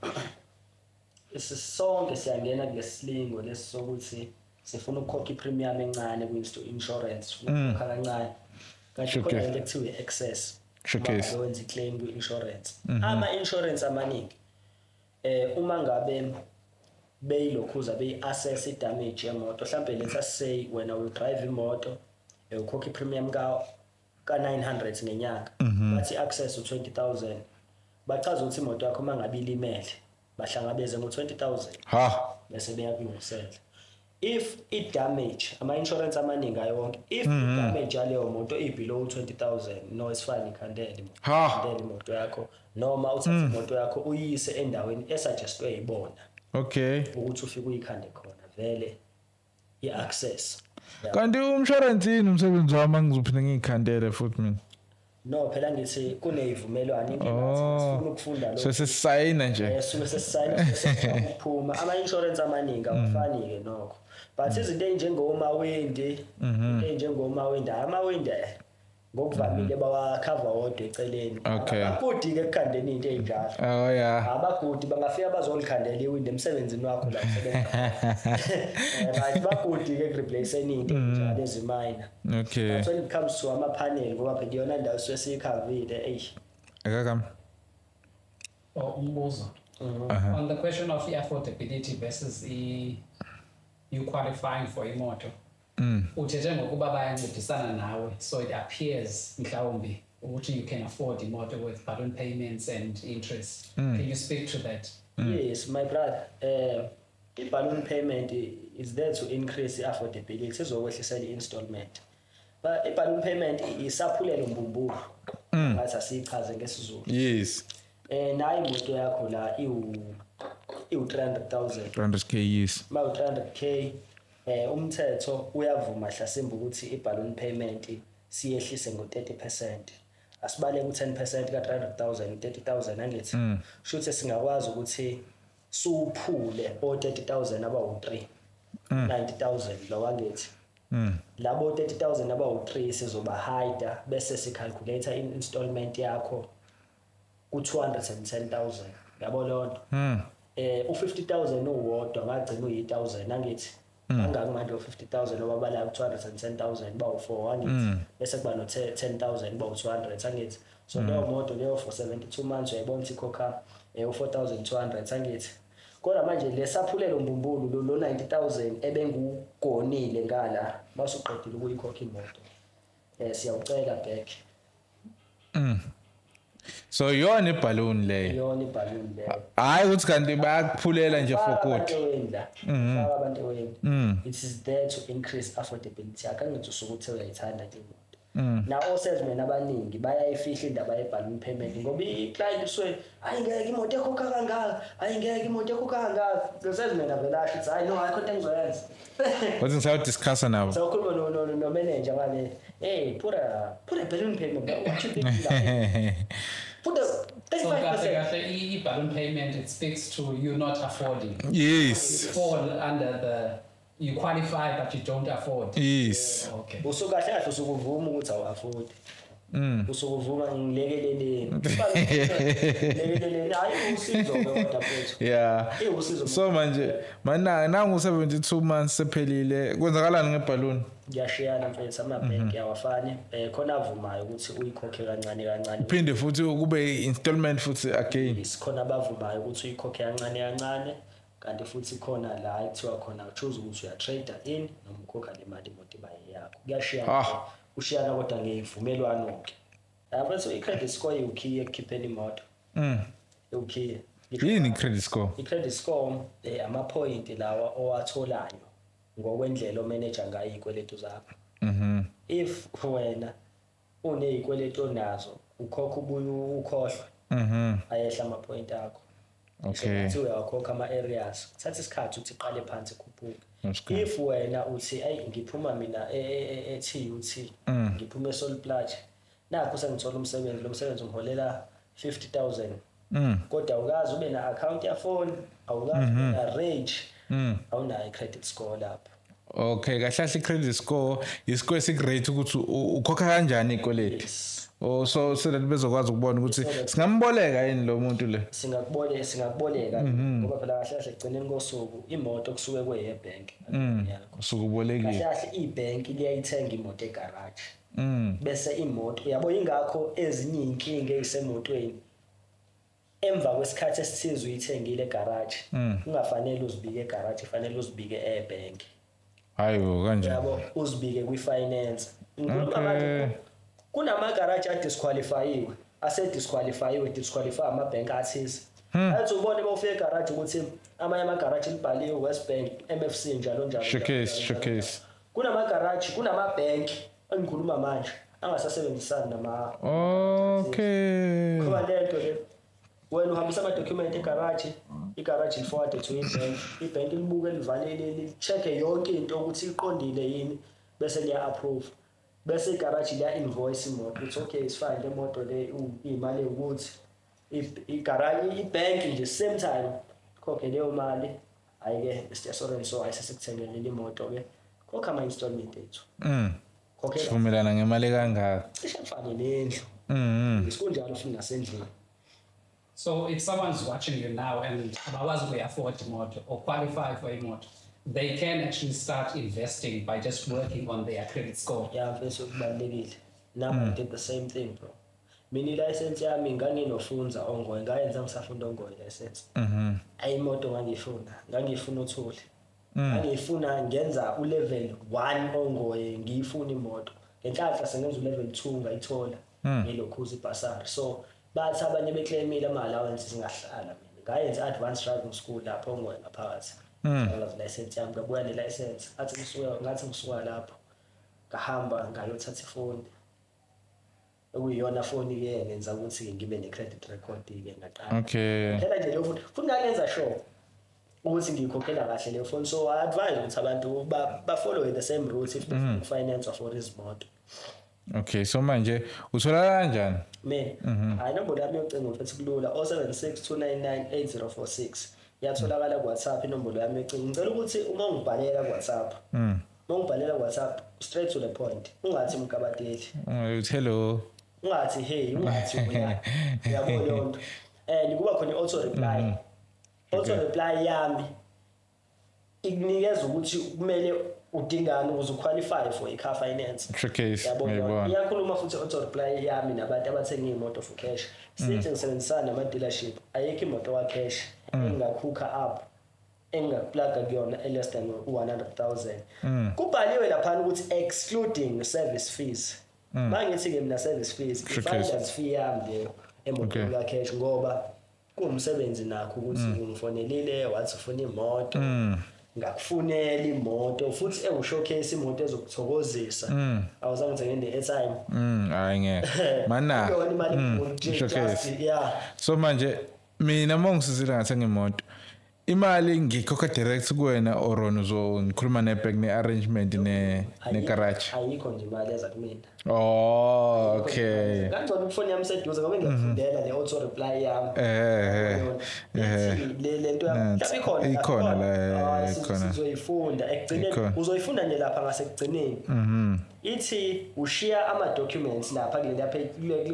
isisonke siyangena kulesilingo lesi sokuthi sifuna ukukhokha i-premium encane kwi-insurance, sifuna ukukhokha kancane, kanti khona into ekuthiwa i-excess. Showcase. Uma ngabe wenza i-claim kwi-insurance, ama-insurance amaningi, uma ngabe beyilokhuza beyi-assess i-damage yemoto, mhlampe let us say wena udrive imoto, ukhokha i-premium ka 900 ngenyanga, bathi i-excess u-20,000, bachaza ukuthi imoto yakho uma ngabe ilimele bahlangabeze ngo-20,000 Ha. bese beyakulungisela. If i-damage, ama-insurance amaningi ayonke, if i-damage yaleyo moto i-below 20,000, no, it's fine, ikhandele imoto. Ha. Ikhandele imoto yakho noma uthathe imoto yakho uyise endaweni esuggestwe yibona ukuthi ufike uyikhande khona vele i-excess. Yeah. Kanti umshwalense yini umsebenzi wami, angizophinde ngiyikhandele futhi mina? No phela, ngithi kuneyivumelwano, inkinga sifuna ukufunda So lokho. sesisayina nje. Suke sesisayina sesiphuma. Ama-insurance amaningi awafani-ke nokho, but izinto ey'njengomawindi, into ey'njengomawindi, hhayi, amawindi ngokuvamile bawakhava wodwa eceleni. Abagudi-ke ekukhandeni iy'nto ey'njalo. Abagudi bangafika bazolikhandela iwindi emsebenzini wakho la usebenza khona. Right, bagudi-ke ekureplace-eni iy'nto ey'njalo ezimayina. But when it comes to ama-panel, ngoba phela iyona ndawo suke siyikhavile, eyi. Akakami. Oh, umbuzo. On the question of affordability versus you qualifying for imoto. Uthethe ngokuba bayancedisana nawe, so it appears mhlawumbe ukuthi you can afford imoto with balloon payments and interest. Can you speak to that? Yes, my brother. I-balloon payment is there to increase i-affordability, izokwehlisela i-installment. But i-balloon payment isaphulelo mbumbulu. Ngathi asichaze ngesiZulu. Yes. Nayi imoto yakho la iwu 300,000. 300K, yes. Ma 300K, umthetho uyavuma hlasimba ukuthi i-balloon payment siyehlise ngo-30%. Asibale ku-10% ka-300,000, 30,000 angithi. Shuthi singakwazi ukuthi suphule o-30,000 abawu-3. 90,000 lo angithi. Labo 30,000 abawu-3 sizoba hide bese sicalculate i-installment yakho ku-210,000. Yabo leyo nto. U-50,000 uwodwa ngagcina uyi-1,000 angithi. Angaki manje u-50,000 obabala ku-210,000 bawu-4 angithi. Bese kuba no-10,000 bawu-200 angithi. So leyo moto leyo for 72 months uyayibona ukuthi ikhokha u-4,200 angithi. Kodwa manje lesaphulelo mbumbulu lo 90,000 ebengugonile ngala masuqedile ukuyikhokha imoto. Siyawucela back. So yona ibhalloon leyo. Yona ibhalloon leyo. Hayi ukuthi kanti bayakuphulela nje for good. Faka abantu eweni. It is there to increase affordability. Akangithi usuke uthe uyayithanda le moto. Na osalesmen abaningi bayayifihla indaba ye-balloon payment ngoba i-client usuke hayi ngeke imoto ekhokha kangaka, hayi ngeke imoto ekhokha kangaka. Lo salesman avela asho ukuthi hayi no ayikho into engizoyenza. Wathi ngisawudiscussa nabo. Sawukhuluma no manager ngale, hey put a balloon payment. What you think like? Put a 35%. So i-balloon payment, it speaks to you not affording. Yes. You fall under the, you qualify but you don't afford. Yes. Okay. Usukahle kahle usukuvuma ukuthi awu-afford. Usukuvuma ngilekeleleni. Lekeleleni hayi usizo ke kodwa mfethu. Yeah. Usizo. So manje mana nangu 72 months sephelile kwenzakalani ngebhalloon? Ngiyashiyana mfethu, amabhenki awafani. Khona avumayo ukuthi uyikhokhe kancane kancane. Uphinde futhi kube installment futhi again. Sikhona abavumayo ukuthi uyikhokhe kancane kancane. Kanti futhi khona la ekuthiwa khona choose ukuthi uya trade in noma ukhokha le mali imoto iba yakho. Kuyashiyana. Ushiyana kodwa ngevumelwano ke. Mfethu i-credit score iwukhiye ekukhipheni imoto. Iwukhiye. Yini i-credit score? I-credit score ama-point lawa owatholayo ngokwendlela omanager ngayo izikweletu zakho. If wena unezikweletu onazo ukhokha ubuye ukhohlwe. Ayehla ama-point akho. Okay. So uyakhokha ama areas. Kuthatha isikhathi ukuthi iqale phansi ikhuphuke. If wena uthi ayi ngiphuma mina e-TUT, ngiphuma eSol Plaatje. Nakho sengithola umsebenzi, lo msebenzi ungiholela 50,000. Kodwa awukazi ube na account ya phone, awukazi ube na rage, awunayo credit score lapho. Okay, kahle kahle credit score iscore esigrade ukuthi ukhokha kanjani ikweleti. Oh, so that bezokwazi ukubona ukuthi singamboleka yini lo muntu le. Singakuboleka ngoba phela kahle kahle egcineni kosuku imoto kusuke kweyebank yakho. Usukubolekile. Kahle kahle ibank liyayithenga imoto egarage. Bese imoto uyabo ingakho ezinye inkinga ezisemotweni emva kwesikhathi esithize uyithengile egarage ungafanele uzibike egarage, kufanele uzibike ebank. Hayibo kanje. Yabo uzibike kwi-finance. Ngikhuluma manje kunamagaraji adisqualifyiwe, asedisqualifyiwe, disqualify amabhenki athize. Athi ubone bawufika egarage ukuthi amanye amagaraji libhaliwe West Bank, MFC njalo njalo. Showcase. Kunamagaraji, kunamabhenki engikhuluma manje angasasebenzisani nama. Okay. Kuba lento le wena uhambisa ama-document egaraji, igaraji liforward to ibhenki, ibhenki libuke livalele li-check-e yonke into ukuthi iqondile yini bese liya-approve. Bese igaraji liya invoice imoto ukuthi okay it's fine le moto le imali ukuthi igaraji ibhenki nje same time khokhe leyo mali hayi ke Mr. So and so ayisesikuthengele imoto ke khokha ama installment ethu. Khokhe sivumelana ngemali kangaka cishe kufane nendlu. Isikunjalo futhi nasendlini. So if someone's watching you now and abakwazi ukuyi-afford imoto or qualify for imoto, they can actually start investing by just working on their credit score. Yeah, mfethu kubalulekile. Nami I did the same thing bro. Mina license yami nganginofunza ongoye, ngayenza ngisafunda ongoye license. Ayi imoto ngangifuna uthuli. Ngangifuna ngenza ulevel 1 ongoye, ngiyifuna imoto. Ngenhlanhla sengenza ulevel 2 ngayithola ngilokhuza ibhasari. So bathi abanye beclaimile ama allowance singahlala mina. Ngayenza advanced driving school lapho ongoye ngaphakathi. Ngazi license yami, ngabuya ne license. Athi ngisuka, ngathi ngisuka lapho ngahamba ngayothatha ifoni, okuyiyona foni ke ngenza ukuthi ngibe ne credit record ke, ngaqala. Phela nje leyo foni, futhi ngangenza sure ukuthi ngiyikhokhela kahle leyo phone. So I advise ukuthi abantu ba follow the same route if befuna uku-finance for izimoto. Okay, so manje uthola kanjani? Mina, hayi, inombolo yami yocingo, mfethu, kulula, 076 299 8046. Iyatholakala ku-WhatsApp inombolo yami yocingo. Ngicela ukuthi uma ungibhalela ku-WhatsApp, straight to the point, ungathi mgabateli. Uthi hello. Ungathi hey, ungathi uya, uyabo leyo nto. And kuba khona i-auto reply. Auto reply yami ikunikeza ukuthi kumele udingani ukuze u-qualify for i-car finance. Showcase. Yabo. Ngiyibona. Iyakhuluma futhi auto reply yami nabantu abathenga iy'moto for cash. Sithi ngisebenzisana nama-dealership, ayikho imoto wa-cash engingakhukha up, engingaku-plug-a kuyona e-less than u-100,000. Kubhaliwe laphana ukuthi excluding service fees. Ma ngithi-ke mina service fees, Showcase. i-finance fee yami leyo emotweni ka-cash, ngoba kuwumsebenzi nakho ukuthi ungifonelile wathi ufuna imoto, ngakufunela imoto futhi ewu-showcase, imoto ezokuthokozisa. Awuzange ngithenge ne-airtime. Hayi, ngeke. Mana. Kuyona imali enkulu nje, Showcase. just, yeah. So manje mina uma ngisizile ngathenga imoto, imali ngikhokha direct kuwena or wena uzongikhuluma ne-bank, ne-arrangement ne-garage? Ayikho nje imali eza kumina. Oh, okay. Kangcono ukufoni yami seduze ngoba ngiyakufundela le auto reply yami. Eh. Ithi le lento yami Nansi. mhlawumbe ikhona. Ikhona la, Ah, ikhona. Sizoyifunda ekugcineni. Ikhona. Uzoyifunda nje lapha ngasekugcineni. Ithi ushiya ama documents lapha kule lapha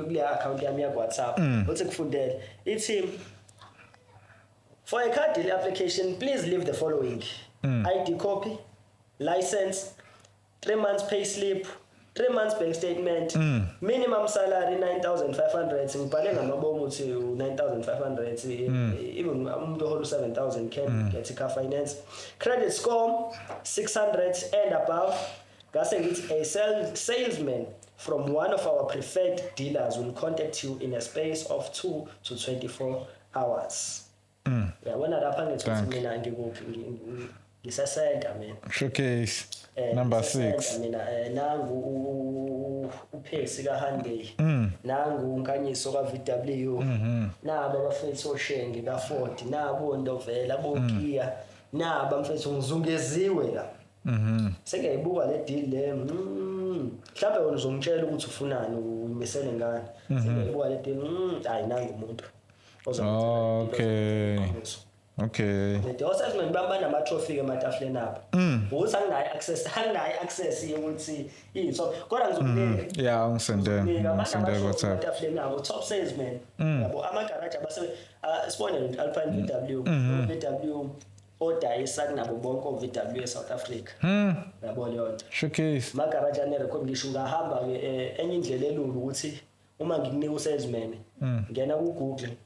kule account yami ya WhatsApp. Uthi kufundele. Ithi, "For a car deal application, please leave the following: ID copy, license, 3 months pay slip, 3 months bank statement, minimum salary 9500." Ngibhale ngamabomu ukuthi u9500, even umuntu ohola u7000 can get i car finance. "Credit score 600 and above." Ngase ngithi a salesman from one of our preferred dealers will contact you in a space of 2 to 24 hours. Uyabona lapha ngithi ukuthi Thank. Mina ngikuphi? Ngisesenta mina. Showcase number Ngisesenta 6. mina, nangu uPhesi kaHyundai, nangu uNkanyiso kaVW, naba abafethu oShenge kaFord, nabo Ndovela boKia, naba mfethu, ngizungeziwe la. Sengiyayibuka le deal le, mhlawumbe wena uzongitshela ukuthi ufunani, uyimisele ngani. Sengiyayibuka le deal, hayi, nangu umuntu Okay. Okay. The salesman bamba nama-trophy ematafuleni abo. Ukuthi anginayo access yokuthi iy'thombe, kodwa ngizokunika. Yeah, ungisendele WhatsApp. Ematafuleni abo, top salesman yabo, amagaraji abase, isibonelo nje, Alpine VW, VW odayisa kunabo bonke o-VW eSouth Africa. Yabo leyo nto. Showcase. Amagaraji anerekhodi. Ngisho ungahamba-ke, enye indlela elula ukuthi uma ngikunika u-salesman, ngena ku-Google,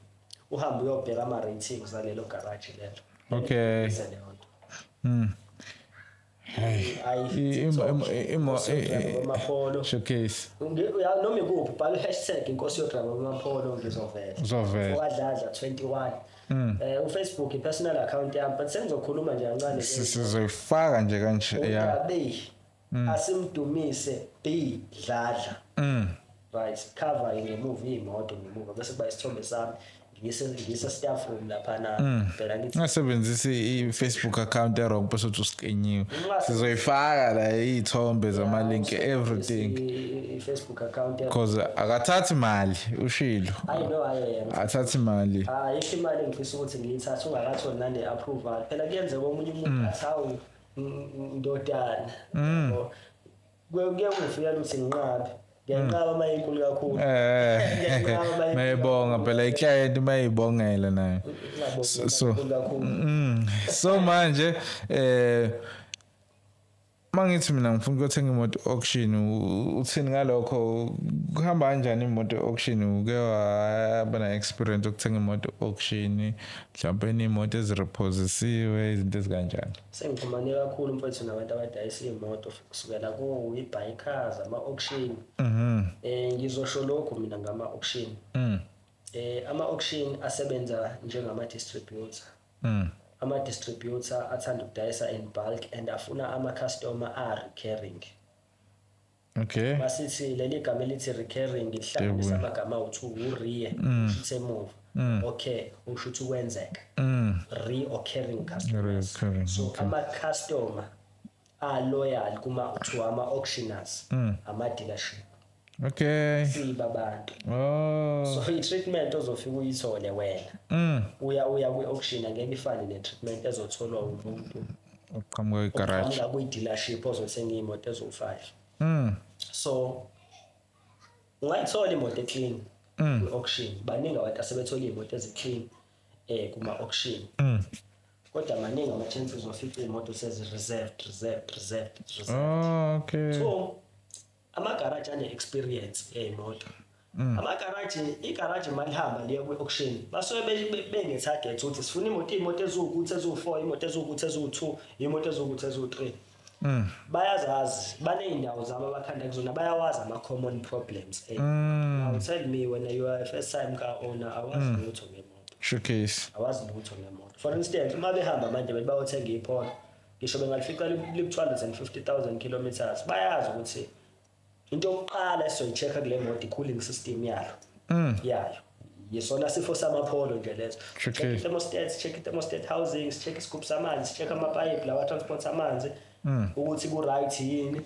uhambe uyobheka ama-ratings alelo garaji lelo. Okay. Bese leyo nto. Hey. Hayi, TikTok, Inkosi yoDriver bamaPolo. Showcase. Noma ikuphi, bhala i-#InkosiYoDriver bamaPolo, ngizovela. Uzovela. Wadladla 21. uFacebook i-personal account yami, but sengizokhuluma nje kancane ke. Sizoyifaka nje kanje, yeah. UDabe asimdumise B Dladla. Right, cover ngemuva iy'moto ngemuva, bese kuba isithombe sami ngise staff room laphana phela ngithi. Ungasebenzisi i-Facebook account e-wrong bese uthi usikenyiwe. Sizoyifaka la iy'thombe zama-link, everything. I-Facebook account yami. Because akathathi mali, ushilo. Hayi, no, hayi. Athathi mali. Ayikho imali engifisa ukuthi ngiyithathe ungakatholi nane-approval. Phela kuyenzeka omunye umuntu athi, "Hawu, ndodana." Yabo. Kuye kungifikela ukuthi nginqabe, ngiyanqaba uma inkulu kakhulu. Ngiyanqaba uma inkulu. Mayibonga phela i-client, mayibongela nayo. Ngingabongi kakhulu kakhulu. So manje mangithi mina ngifuna ukuyothenga imoto auction, uthini ngalokho? Kuhamba kanjani imoto auction? Uke waba na experience yokuthenga imoto auction, mhlawumbe imoto ezireposisiwe, izinto ezikanjani? Sengixhumane kakhulu, mfethu, nabantu abadayisa iy'moto kusukela kuyi-bikers, ama-auction. Ngizosho lokhu mina ngama-auction. Ama-auction asebenza njengama-distributor. Ama-distributor athanda ukudayisa in bulk and afuna ama-customer a-recurring. Masithi leli gama elithi recurring lihlanganisa amagama awu-2, u-re usho emuva, okay, usho ukuthi kwenzeka, reoccurring customers. So ama-customer are-loyal kuma to ama-auctioners, ama-dealership. Siba abantu. So i-treatment ozofika uyithole wena uya kwi-auction angeke ifane ne-treatment ezotholwa umuntu oqhamuka kwi-garage, kwi-dealership ozothenga iy'moto eziwu-5. So ungayithola imoto e-clean kwi-auction. Baningi abantu asebethola iy'moto ezi-clean kuma-auction. Kodwa maningi ama-chances ofica iy'moto sezi-reserved, reserved, reserved, reserved. So amagaraji ane-experience ey'moto. Amagaraji, igaraji malihamba liya kwi-auction basuke bene-target ukuthi sifuna imoto, iy'moto eziwukuthi eziwu-4, imoto eziwukuthi eziwu-2, imoto eziwukuthi eziwu-3. Bayazazi, baney'ndawo zabo abakhanda kuzona, bayawazi ama-common problems. Now tell me, when you are a first time car owner, awazi lutho ngemoto. Showcase. Awazi lutho ngemoto. For instance, uma behamba manje bethi bayothenga iPolo, ngisho bengalifica liku-250,000 kilometers, bayazi ukuthi into yokuqala esizoyi-check-a kule moto i-cooling system yalo. Yayo. Yisona sifo samaPolo nje leso. Check i-thermostat, check i-thermostat housings, check isigubhu samanzi, check amapayipi lawa transport amanzi, ukuthi ku-right yini.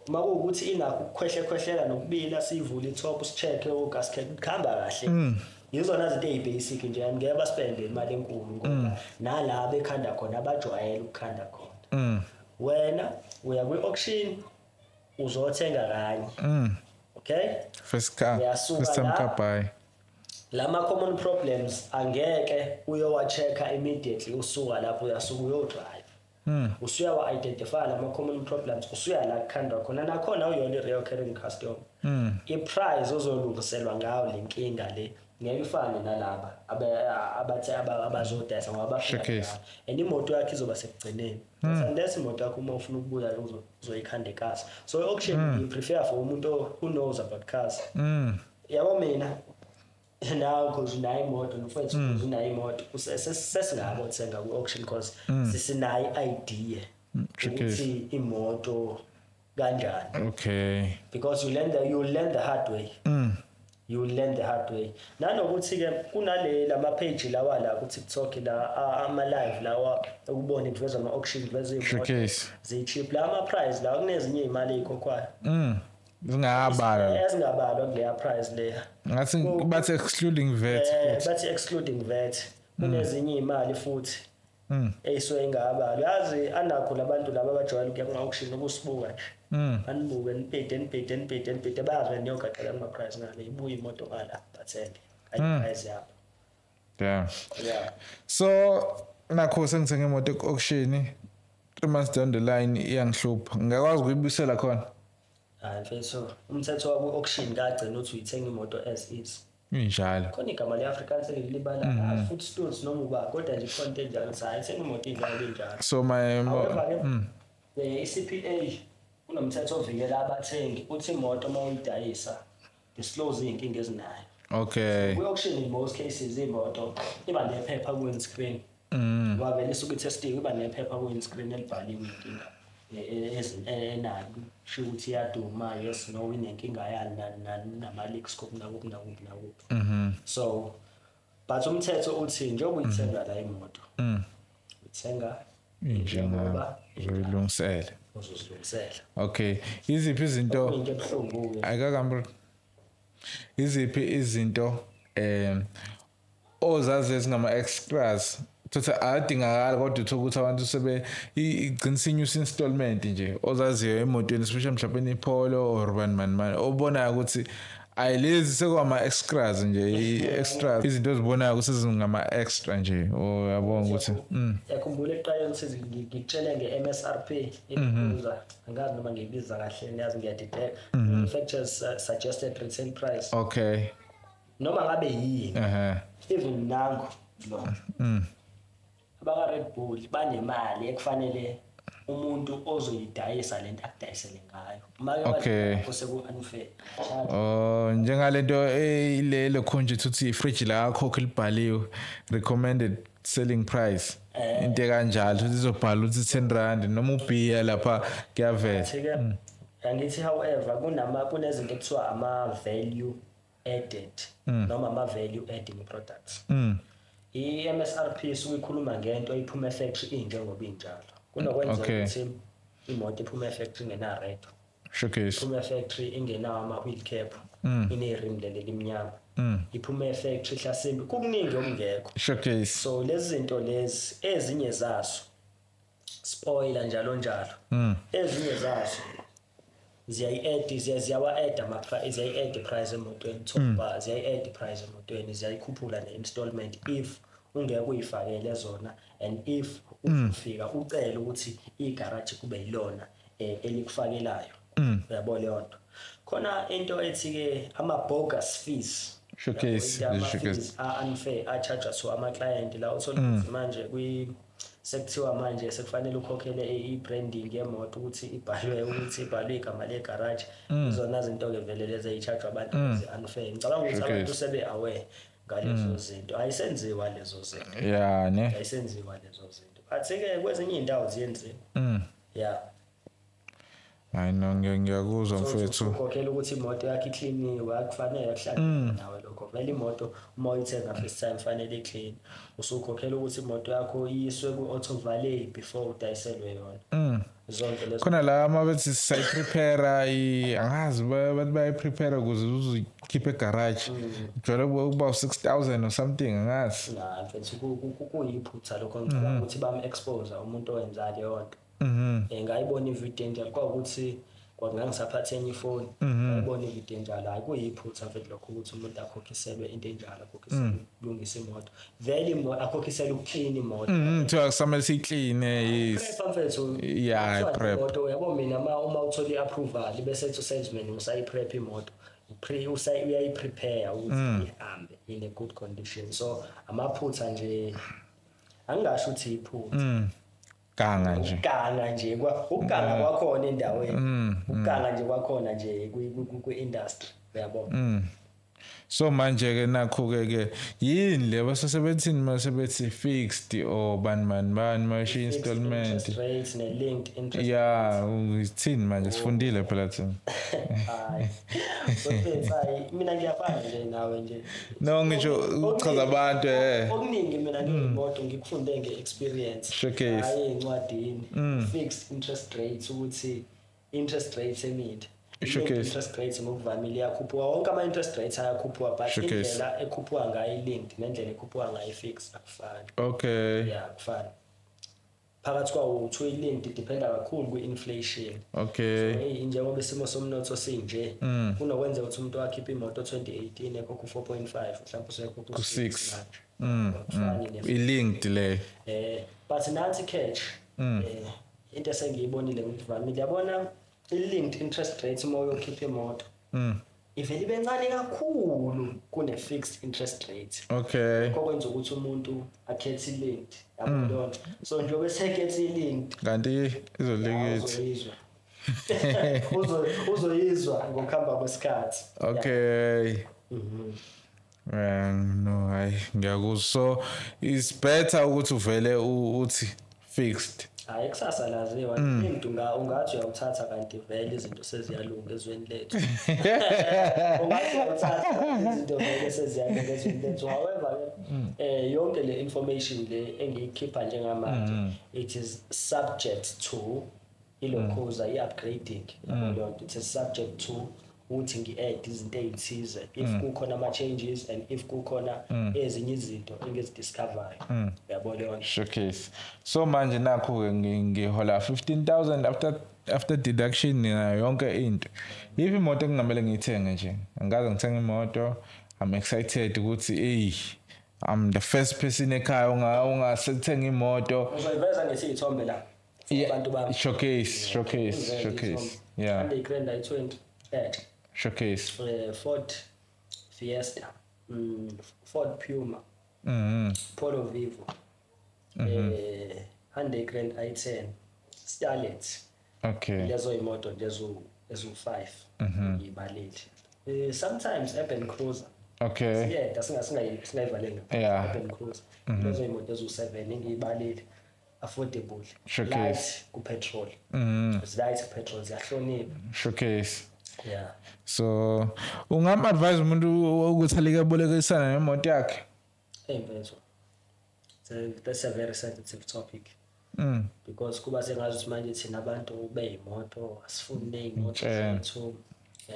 Uma kuwukuthi inakho ukukhwehlekhwehlela nokubila, siyivule i-top, si-check-e o-gasket, kuhamba kahle. Yizona zinto eyi-basic nje, ngeke baspende imali enkulu ngoba nala bekhanda khona abajwayele ukukhanda khona. Wena uya kwi-auction uzothenga kanye. Okay? First car. First time car buy. Lama common problems angeke uyowa-check-a immediately usuka lapho, uyasuka uyodrive. Usuyawa-identify lama common problems, usuya la kukhandwa khona, nakhona uyona i-recurring customer. I-price ozolungiselwa ngayo le nkinga le ngeke ifane nalaba abathe abazodayisa ngoba bafika. And imoto yakho izoba sekugcineni. Unless imoto yakho uma ufuna ukubuya uzoyikhanda ekasi. So i-auction you prefer for umuntu who knows about cars. Yabo mina now because unayo imoto, mfethu because unayo imoto, sesingabo thenga ku-auction because sisinayo idea ukuthi imoto kanjani. Okay. Because you learn the hard way. You learn the hard way. Nanokuthi ke kunale lama page lawa la ku TikTok la ama live lawa ukubona kuveza ama auction, kuveza imoto zi cheap la ama price la kunezinye imali ezikhokhwayo. Zingabalwa. Ezingabalwa kuleya price leya. Ngathi bathi excluding VAT futhi. Bathi excluding VAT. Kunezinye imali futhi. Eyisuke ingabalwa. Yazi anakho labantu laba abajwayele ukuya kuma auction ukusibuka nje. Anibuke nibhede nibhede nibhede nibhede bayazi niyogaqela kuma price ngale ibuye imoto ngala bathenge. Ayi price yabo. Yeah. Yeah. So nakho sengithenga imoto ku auction 3 months down the line iyangihlupha. Ngiyakwazi ukuyibuyisela khona. Hayi mfethu, umthetho waku auction kagcina uthi uyithenga imoto as is. Injalo. Khona igama leAfrikaans elilibala footstools noma uba kodwa nje khona into enjalo ukuthi hayi thenga imoto injalo injalo. So my i-CPA kunomthetho ovikela abathengi uthi imoto uma uyidayisa disclose izinkinga ezinayo. Okay. Kwi-auction in most cases imoto iba nephepha ku-windscreen. Ngoba vele isuke i-testiwe iba nephepha ku-windscreen elibhaliwe inkinga enayo kusho ukuthi iyaduma, yes no inenkinga yani nama-leaks kuphi nakuphi nakuphi nakuphi. So but umthetho uthi njengoba uyithenga la imoto uyithenga njengoba uzolungisela. Uzozilungisela. Okay. Iziphi izinto ayikakambi iziphi izinto ozazi ezingama extras thothi adingakala kodwa uthola ukuthi abantu sebe igcina sinyusa installment nje ozaziyo emotweni especially mhlawumbe iPolo or bani mani mani obonayo ukuthi ayilezi sekwama extras nje i-extras izinto ozibonayo ukuthi zingama extra nje uyabona ukuthi yakhumbula ekuqaleni ukuthi ngikutshele nge-MSRP ibuza angazi noma ngiyibiza kahle niyazi ngiyadideka manufacturers suggested retail price. Okay. Noma ngabe yini even nango lo abaka Red Bull banemali ekufanele umuntu ozoyidayisa lento akudayisele ngayo. Okay. Seku unfair. Oh njengalento ile lokhonje uthi ifridge la khokho libhaliwe recommended selling price. Into kanjalo futhi izobhala ukuthi 10 rand noma ubhiya lapha kuyavela. Ke angithi, however, kunama kunezinto ekuthiwa ama value added noma ama value adding products. I-MSRP isuke ikhuluma ngento iphuma e-factory injengoba injalo. Kunokwenzeka ukuthi imoto iphuma e-factory ingena radio, iphuma e-factory ingenawo ama-wheel cap, ine-rim leli elimnyama, iphuma e-factory hlasimbi kukuningi okungekho. So lezi zinto lezi, ezinye zazo spoiler, njalo njalo, ezinye zazo ziyayi-add, ziyawa-add ama ziyayi-add price emotweni, top bar ziyayi-add price emotweni, ziyayikhuphula ne-installment if ungeke uyifakele zona and if uzofika ucele ukuthi igaraji kube yilona elikufakelayo. Uyabo leyo nto? Khona into ethi-ke ama-bogus fees. Ama-fees a-unfair a-charge to ama-client la, uthola ukuthi manje sekuthiwa manje sekufanele ukhokhele i-branding yemoto ukuthi ibhalwe, ukuthi ibhalwe igama legaraji. Izona zinto-ke vele lezi ey'charge abantu ezi-unfair. Ngicabanga ukuthi abantu sebe-aware ngalezo zinto, ayisenziwa lezo zinto. Yeah, ne. Ayisenziwa lezo zinto, but-ke kwezinye iy'ndawo ziyenziwa, yeah. Hayi no, ngiyakuzwa mfethu. Ukhokhela ukuthi imoto yakho ikliniwe, akufanele kuhlale nawe lokho. Vele imoto uma uyithenga first time fanele iclean. Usukhokhela ukuthi imoto yakho iyiswe ku-auto valet before udayiselwe yona. Zonke lezo. Khona la uma bethi siyayi-prepare, angazi, bathi bayayi-prepare ukuze uzoyikhiphe egarage. Jwayele ukuba u-6,000 or something, angazi. Na mfethu, kuyiphutha lokho. Ngicabanga ukuthi bam-expose umuntu owenza leyo nto. Ngayibona ividiyo enjalo, kwawukuthi kwangangisaphathe enye ifoni, ngayibona ividiyo enjalo. Hayi, kuyiphutha mfethu lokho ukuthi umuntu akhokhiselwe into enjalo, akhokhiselwe ukulungisa imoto vele, akhokhiselwe ukuklina imoto. Kuthiwa kusamele siyikline, yes. Prep mfethu. Yeah, kuthiwa prep. Imoto, uyabo, mina uma uthola i-approval bese ethi usalesman usayi-prep imoto, uyayi-prepare ukuthi ihambe in a good condition. So amaphutha nje, angingasho ukuthi iphutha. Ganga nje. Ukuganga nje, ukuganga kwakhona endaweni, ukuganga nje kwakhona nje kwi-industry, uyabo. So manje ke nakho ke yini le basebenzini masebethi fixed or bani bani bani masho installment? Interest rates ne-linked interest. Yeah, ithini manje? Sifundile phela thina. Hayi mfethu, hayi, mina ngiyafana nje nawe nje. No, ngisho uchaza abantu. Okuningi mina ngeyimoto ngikufunde nge-experience, hhayi ey'ncwadini. Fixed interest rates, ukuthi interest rates emide. Interest rates ngokuvamile iyakhuphuka, wonke ama-interest rates ayakhuphuka, but indlela ekhuphuka ngayo i-linked nendlela ekhuphuka ngayo i-fixed akufani. Yeah, akufani. Phakathi kwawo u-two, i-linked idependa kakhulu kwi-inflation. So, hey, njengoba isimo somnotho sinje, kunokwenzeka ukuthi umuntu wakhipha imoto 2018 ekhokha u-4.5, mhlawumbe usekhokha Ku-six. u-6 manje. Akufani I-linked le. But nansi catch, into esengiyibonile ngokuvamile, yabona i-linked interest rate uma uyokhipha imoto ivele ibe ncane kakhulu kune-fixed interest rate. Lokho kwenza ukuthi umuntu akhethe i-linked, yabo lona. So njengoba esekhethe i-linked, Kanti izolikithi. uzoyizwa. Uzoyizwa ngokuhamba kwesikhathi. Okay. No, hayi, ngiyakuzwa. So it's better ukuthi uvele uthi fixed. Hayi, kusasa laziwa. Into ungathi uyawuthatha kanti vele izinto seziyalunga ezweni lethu. Ungathi uyawuthatha, izinto vele seziyalunga ezweni lethu. However ke, yonke le information le engiyikhipha njengamanje, it is subject to ilokhuza i-upgrading, yabo leyo nto. It is subject to ukuthi ngi-add izinto ey'thize if kukhona ama-changes and if kukhona ezinye izinto engizidiscoverayo, uyabo leyo nto. Showcase. So manje nakho ke ngihola 15,000 after deduction nayo yonke into. If imoto engingamele ngiyithenge nje, angikaze ngithenge imoto, I'm excited ukuthi hey, I'm the first person ekhaya ungasethenga imoto. Uzoyiveza ngesiy'thombe la for abantu bami. Showcase, showcase, Uziveze showcase. iy'thombe. Yeah, Hyundai Grand i20 entsha. Showcase. Ford Fiesta, Ford Puma, Polo Vivo, Hyundai Grand i10, Starlet. Lezo imoto nje ezu-5 ngiyibalile. Sometimes Urban Cruiser. Okay. Yeah, singayivaleli. Yeah. Urban Cruiser. Lezo imoto ezu7 engiyibalile affordable. Showcase. Light ku petrol. Light ku petrol ziyahlonipha. Showcase. Yeah. So ungam advise umuntu ukuthi alike bolekisana nemoto yakhe? Hey mfethu. That's a very sensitive topic. Because kuba sengazi ukuthi manje thina abantu beyimoto asifuni neyimoto zethu,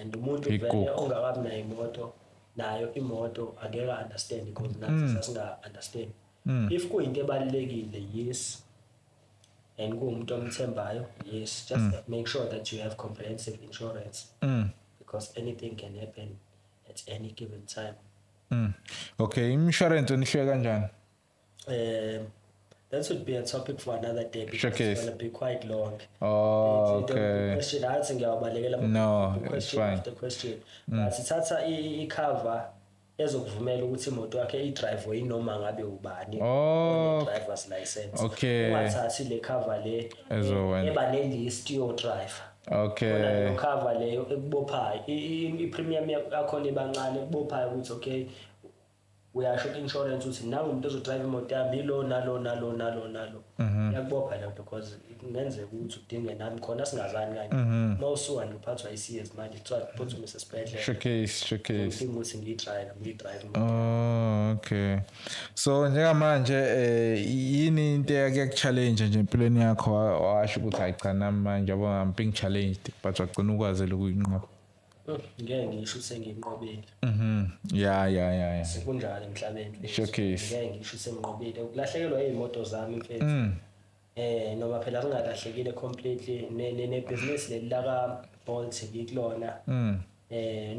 and umuntu vele ongakabi nayo imoto nayo imoto angeke understand because nathi sasinga understand. If kuyinto ebalulekile, yes, and kuwumuntu omthembayo, yes, just make sure that you have comprehensive insurance because anything can happen at any given time. Okay, insurance unihluke kanjani? That would be a topic for another day because it's going to be quite long. Oh, okay. Question athi ngiyabalekela. No, it's fine. The question. But sithatha i-cover ezokuvumela ukuthi imoto yakhe i-drive inoma ngabe ubani. Oh, driver's license. Okay. Ungathathi le cover le eba ne list yo driver. Okay. Leyo cover leyo ekubophayo, i-premium yakho ibancane ekubophayo ukuthi okay uyasho insurance ukuthi nangu umuntu ozodrive imoto yami ilo nalo nalo nalo nalo. Iyakubopha leyo because kungenzeka ukuthi udinge nami khona singazani kanye. Mawusuka nje uphathwa i-CS manje kuthiwa phuthumise esibhedlela. Showcase. Udinga ukuthi ngiyi-drive. Oh, okay. So njengamanje yini into eyake challenge nje empilweni yakho washo ukuthi hayi cha nami manje yabo I'm being challenged but wagcina ukwazile ukuyinqoba? Ngeke ngisho senginqobile. Yeah. Sekunjalo emhlabeni. Showcase. Ngeke ngisho senginqobile. Ukulahlekelwa izimoto zami mfethu. Noma phela ngingalahlekile completely ne business leli la ka Bolt ngikulona.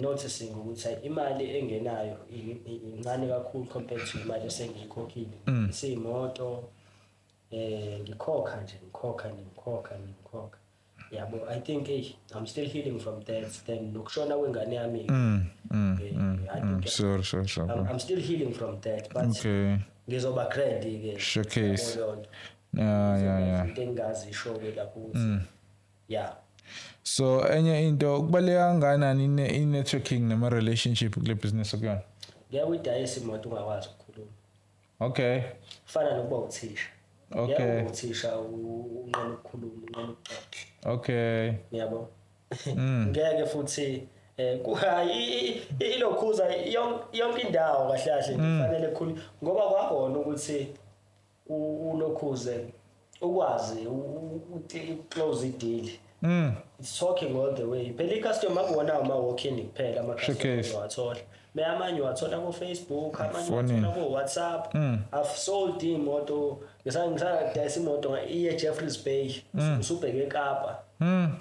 Noticing ukuthi imali engenayo incane kakhulu compared to imali esengiyikhokhile. Isimoto ngikhokha nje ngikhokha. Yabo, I think I'm still healing from that. Then nokushona kwengane yami. I think Sure. I'm still healing from that, but okay, ngizoba grand ke. Showcase. Yeah. Into engazisho ke lapho ukuthi yeah. So enye into kubaleka kangakanani i-networking nama relationship kule business okuyona? Ngeke uyidayise imoto ungakwazi ukukhuluma. Okay. Kufana nokuba uthisha. Okay. Uthisha unqena ukukhuluma, unqena ukuxoxa. Okay. Yabo. Ngeke futhi ilokhuza yonke indawo kahle kahle kufanele khulu ngoba kwakona ukuthi ulokhuze ukwazi uclose i-deal. It's talking all the way. Phela i-customer akuwona ama walk-in kuphela ama customer wathola. Amanye wathola ku Facebook, amanye wathola ku WhatsApp. I've sold imoto, ngisadayisa imoto iye Jeffreys Bay, usubheke eKapa.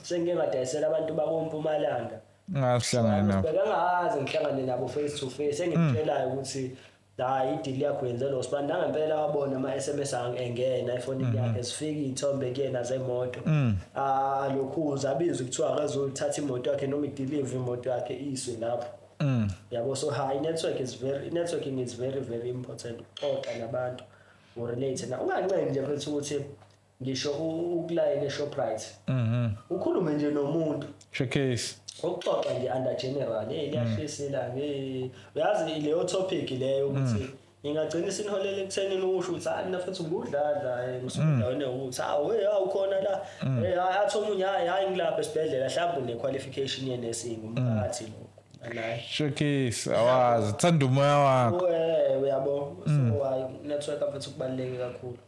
Sengike ngadayisela abantu bakoMpumalanga. Ngahlangana nabo. Bengazi ngihlangane nabo face to face engikutshelayo ukuthi hayi i-deal yakho yenzelwa usibani nangempela wabona ama SMS engena efonini yakhe sifika iy'thombe kuyena zemoto. Lokhuza abizwe kuthiwa akazothatha imoto yakhe noma ideliver imoto yakhe iswe lapho. Yabo, so high network is very networking is very very important. Uxoxa nabantu urelate na ungancengi nje futhi ukuthi ngisho ukulayina eShoprite. Ukhulume nje nomuntu. Showcase. Ukuxoxa nje under general, hey liyashisa ilanga, hey uyazi leyo topic leyo ukuthi ingagcina isiniholele ekuthenini usho ukuthi hayi mina futhi ngudladla ngisuka endaweni ukuthi hawu hey awukhona la, hey athi omunye hayi hayi ngilapha esibhedlela mhlawumbe une qualification ye nursing umphakathi lo. Showcase awazi thanda umoya wakho. Uyabo, so hayi network mfethu kubaluleke kakhulu.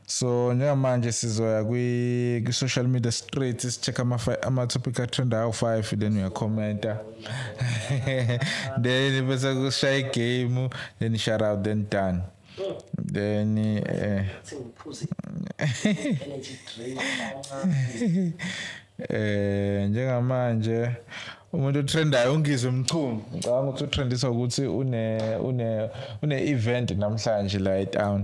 So njengamanje sizoya kwi social media straight sicheck ama topic atrendayo 5 then uyakhomenta. Then bese kushaya game then shout out then done. Then energy drink. Njengamanje umuntu otrendayo uNgizwe Mchunu, ngicabanga ukuthi utrendisa ukuthi une event namhlanje la etown.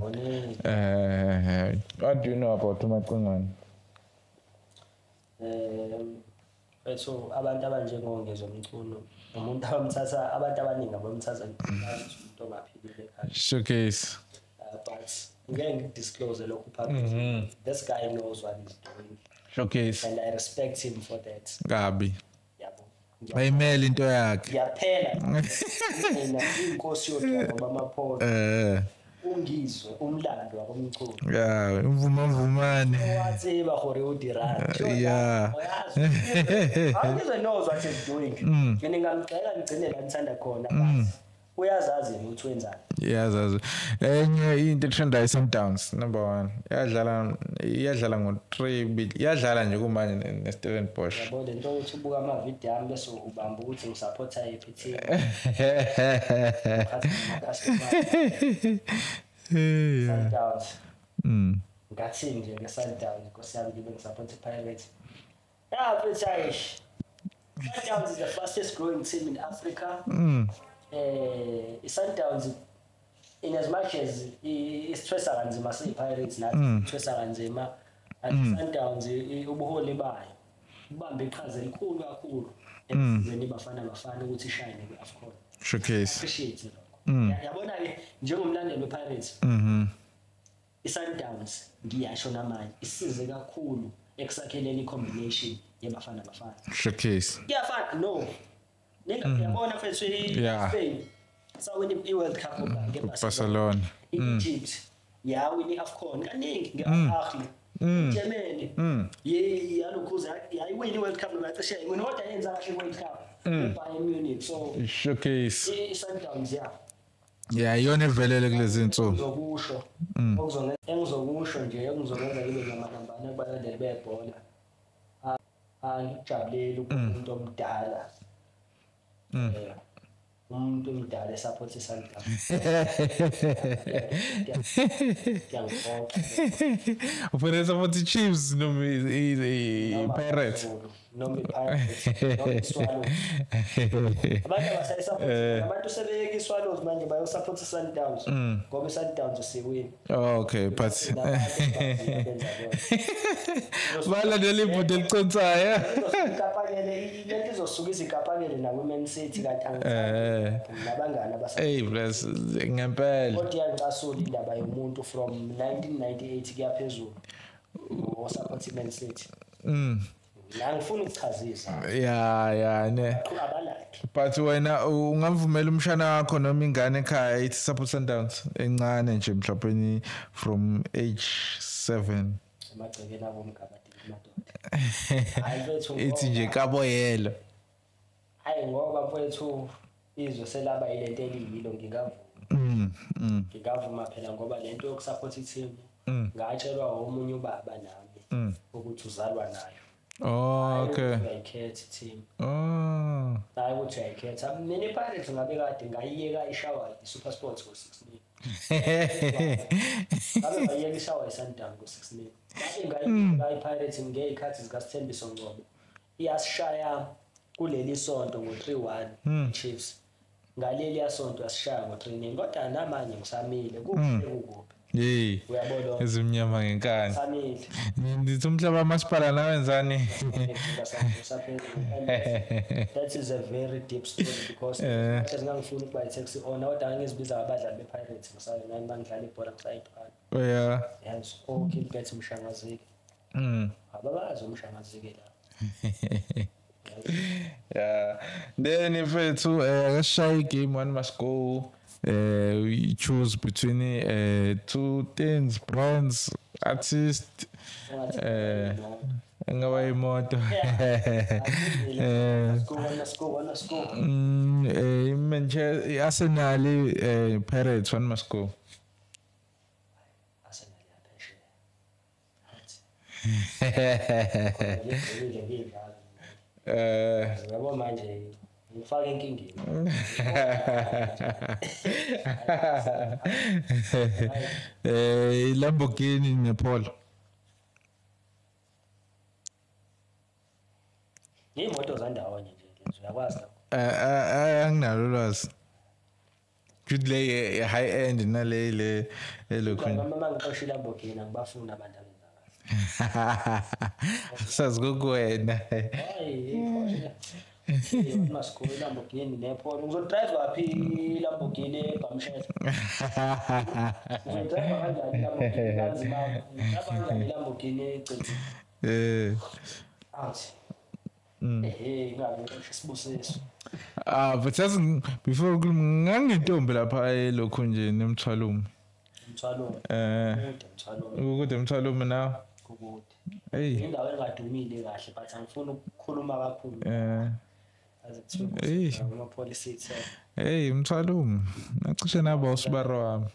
What do you know about uMacingwane? So abantu abanjengoNgizwe Mchunu umuntu abamthatha abantu abaningi abamthatha umuntu ongaphilile ekhaya. Showcase. But ngeke ngidisclose lokhu publicly. This guy knows what he's doing. Showcase. And I respect him for that. Gabi. Ayimele into yakhe. Ngiyaphela. Mina inkosi yodwa bamaPolo. Ungizwe umlando wakomculo. Yeah, imvuma mvumane. Watseba gore o dirang. Yeah. Angizwe knows what he's doing. Mina ngingamgxeka ngigcine la ngithanda khona but uyazazi ukuthi wenzani. Iyazazi. Enye into etrendayo Sundowns number 1. Iyadlala ngo-3, iyadlala nje kumanje neStellenbosch. Yabo lento ukuthi ubuka ama video ami bese ubamba ukuthi ngisupporta yiphi team. Sundowns. Ngathi nje ngeSundowns Nkosi yami ngibe ngisupport iPirates. Yeah, but Sundowns is the fastest growing team in Africa. Sundowns, in as much as isithwesa kanzima siyiPirates nathi sithwesa kanzima, and Sundowns ubuholi bayo ubambe iqhaza elikhulu kakhulu ekusizeni iBafana Bafana ukuthi ishine kwi-AFCON. Showcase. Appreciate lokho. Yabona ke njengomlandeli wePirates. iSundowns ngiyasho namanje isize kakhulu ekusakheleni icombination yeBafana Bafana. Showcase. Kuyafana no. Yabona mfethu iSpain sawina iWorld Cup ngeBarcelona. iEgypt yawina iAFCON kaningi ngeAl Ahly. iGermany yalokhuza yayiwina iWorld Cup noma cishe yayiwina kodwa yenza kahle iWorld Cup iBayern Munich, so showcase iSundowns ya. Yeah, iyona evelele kulezi insuku. Ngizokusho. Engizokusho nje engizokwenza ngibe namanambane kubalandeli bebhola. Angijabuleli umuntu omdala. Umuntu omdala esupport iSundowns. Ufuna support iChiefs noma iPirates. Noma iPirates noma iSwallows. Abantu abasayisupport abantu sebeyeka iSwallows manje bayosupport iSundowns ngoba iSundowns isiwini. Oh, okay, but balandela ibhuti eliconsayo. Ikapakele lento izosuka izikapakele na kwiMan City kanti angithandi nabangani abasa. Hey bless ngempela. Kodwa iyangicasula indaba yomuntu from 1998 kuya phezulu osupport iMan City. La ngifuna ukuchazisa. Yeah ne. Abalakhe. But wena ungamvumela umshana wakho noma ingane ekhaya ithi support Sundowns encane nje mhlawumbe from age 7. Emagcekeni abo mgabadini madoda. Hayi mfethu. Ithi nje kaboyelo. Hayi ngoba mfethu izwe selaba ilento eliyilo ngingavuma. Ngingavuma phela ngoba lento yokusupport i-team ngatshelwa omunye ubaba nami ukuthi uzalwa nayo. Oh, okay. Uyayikhetha team. Oh. Hayi ukuthi uyayikhetha. Mina iPirates ngabe kade ngayiyeka ishawa iSuperSport ngo-6-0. Ngabe ngayiyeka ishawa iSundowns ngo-6-0. Ngabe ngayiyeka iPirates ngezikhathi zikaSithembiso Ngcobo. Iyasishaya kuleli sonto ngo-3-1 Chiefs. Ngaleli yasonto yasishaya ngo-3-0 kodwa namanje ngisamile kuhle kukuphi. Hey. Uyabona ezimnyama ngenkani. Samile. Ngithi umhlaba masipala nawenzani? That is a very deep story because ngangifuna ukuba i-taxi owner kodwa ngizibiza abadlali bePirates ngisayo nami bangidlala ibhola ngisayibhala. Oh yeah. Yes, oh Gilbert Mshangazike. Ababazi uMshangazike la. Yeah. Then if it's a game one must go. We choose between two things, brands, artists, engaba imoto. Let's go, let's go. Manchester, Arsenal, Pirates, one must go. Arsenal yaphesheya. Yabo manje ngifake enkingeni. Lamborghini nePolo. Imoto zandawonye nje lezo uyakwazi lokho. Anginalo ulwazi. Good le high end nale le elokhu. Mama ngixosha iLamborghini angibafuni abantu abenza kahle. Sazi kuwena. Hayi, must go iLamborghini nePolo. Ngizodrive waphi iLamborghini eBhamshela? Ngizodrive kanjani iLamborghini kanzima? Ngizodrive kanjani iLamborghini eCethu? Out. Ngabe ngisho Sibusiso. But yazi before ngangintombi lapha elokhu nje nemthwalume. Mthwalume. Mthwalume. Ukude Mthwalume nawe. Kukude. Hey. Indawo engadumile kahle but angifuni ukukhuluma kakhulu. Aze kuthiwe ama-policy ethe. Hey Mthwalume, nacishe naba usibaro wami.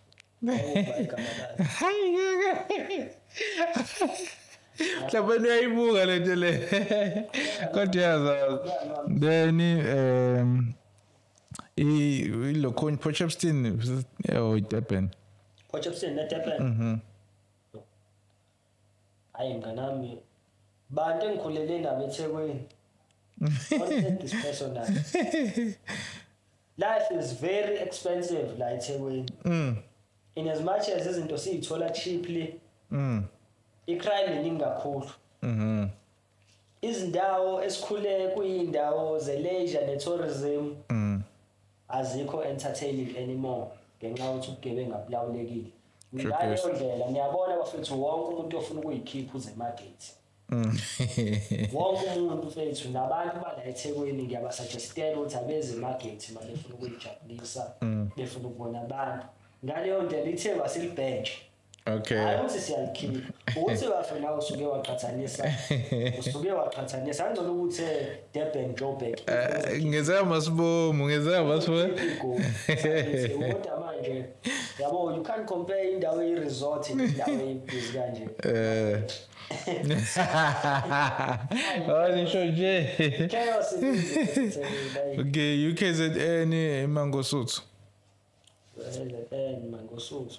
Hayi. Mhlawumbe uyayibuka lento le. Kodwa yazazi. Then ilokho Potchefstroom oh Durban. Potchefstroom ne Durban. Hayi mnganami, bantu engikhulele nabo eThekwini. Don't take this personal. Life is very expensive la eThekwini. In as much as izinto siyithola cheaply, i-crime iningi kakhulu. Izindawo esikhule kuyindawo ze-leisure ne-tourism azikho entertaining anymore ngenxa yokuthi ubugebengu abulawulekile. Ngaleyo ndlela niyabona bafethu, wonke umuntu ofuna ukuyikhipha uze eMargate. Wonke umuntu mfethu, nabantu bala eThekwini ngiyabasuggestela ukuthi abeze eMargate uma befuna ukuyijabulisa, befuna ukubona abantu. Ngaleyo ndlela iTheku asilibhenje. Okay. Hayi ukuthi siyalikhipha. Ukuthi bafuna usuke waqhathanisa. Usuke waqhathanisa. Angcono ukuthi Durban, Joburg. Ngezeka masibomu, ngezeka masibomu. Kodwa manje yabo you can't compare indawo ye-resort nendawo ye-busy kanje. Oh, nisho nje. Chaos. Okay, UKZN eMangosuthu. UKZN Mangosuthu.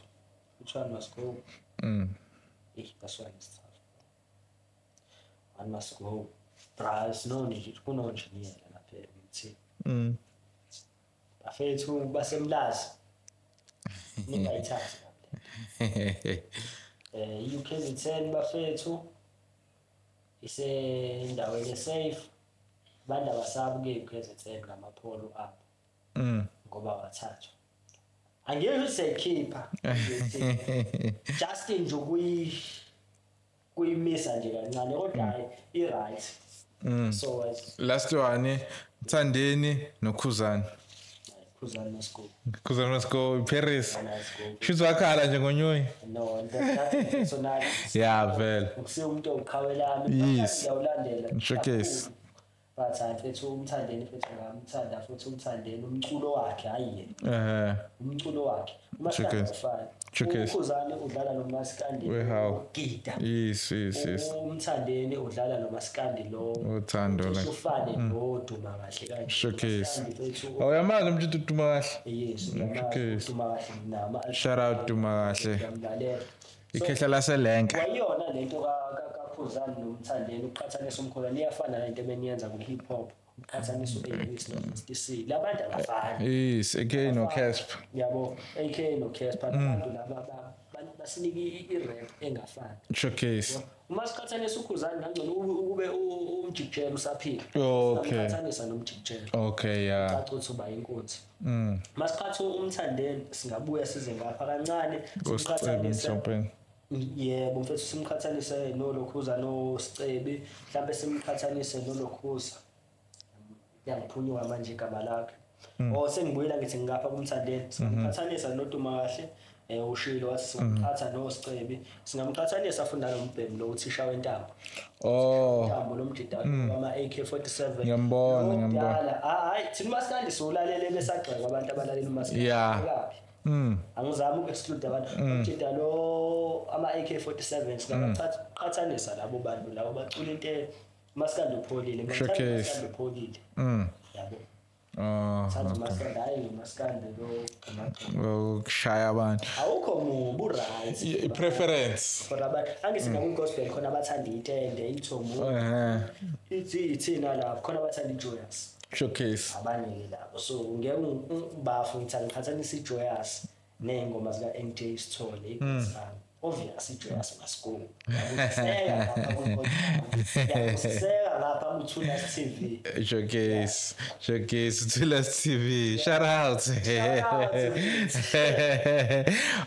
Which one must go? That's one is tough. One must go. Bras no kuno-engineer lapha eMT. Bafethu basemlazi. Ningayithathi lapha. UKZN bafethu isendaweni safe. Abantu abasabuke UKZN ngamapholo abo. Ngoba wathathwa. Angeke useyikhipha. Just nje kuyimisa nje kancane kodwa hayi i-right. So last one, Mthandeni noKhuzani. Khuzani must go. Khuzani must go Paris. Shuthi wakhala nje ngonyonyi. No, that's personal. Yeah, vele. Ukusiya umuntu oqhawelami ngiyawulandela. Showcase. But mfethu uMthandeni futhi ngamthanda futhi uMthandeni umculo wakhe hayi yena. Umculo wakhe. Umaskandi ufana. UKhuzani udlala nomaskandi. Gida. Yes. UMthandeni udlala nomaskandi lo. Uthando la. Ufane noDuma kahle kanje. Showcase. Awuyamazi umjito uDuma kahle. Yes, uDuma kahle nama. Shout out Duma kahle. Ikhehla laselenka. Wayiyona lento kaKhuzani noMthandeni uqhathanisa umkhola niyafana lento ebeniyenza ku hip hop uqhathanisa uAvis noMr C. Labantu abafani. Yes, AK no Casp. Yabo, AK no Casp abantu laba basinika i-rap engafani. Showcase. Uma siqhathanisa uKhuzani ngangcono ukube uMjikijelo usaphila. Okay. Siqhathanisa noMjikijelo. Okay, yeah. Caca ukuthi uba inkunzi. Masiqhatha uMthandeni singabuya size ngapha kancane siqhathanise. Yebo mfethu simqhathanise noLokhuza noSicebi, mhlambe simqhathanise noLokhuza. Yangiphunyuka manje igama lakhe. Oh sengibuyela ngithi ngapha kuMthandeni, simqhathanisa noDuma kahle. Ushilo wathi simqhatha noSicebi, singamqhathanisa futhi nalombhemi lo uthisha wentambo. Oh. Intambo lomjida wama AK47. Ngiyambona. Hayi thina umaskandi siwulalele besagxeka abantu abalalela umaskandi. Yeah. Angizami uku-exclude abantu. Umjida lo ama AK47 singaqhathanisa labo bantu labo bacula into umaskandi upholile. Umaskandi upholile. Yabo. Thatha umaskandi hayi umaskandi lo ukushaya abantu. Awukho mubi right. I-preference. For abantu angithi naku-gospel khona abathanda itende, ithomo. Ithi ithina lapho khona abathanda i-joyous. Showcase. Abanye labo. So ngeke bafu ngithi angiqhathanisa i-joyous ney'ngoma zika NJ Sithole iGosfam. Obvious i-joyous must go. Ngiyabusiseka ngapha. Lapha ku-Thulas TV. Showcase, showcase, Thulas TV. Shout out. Shout out.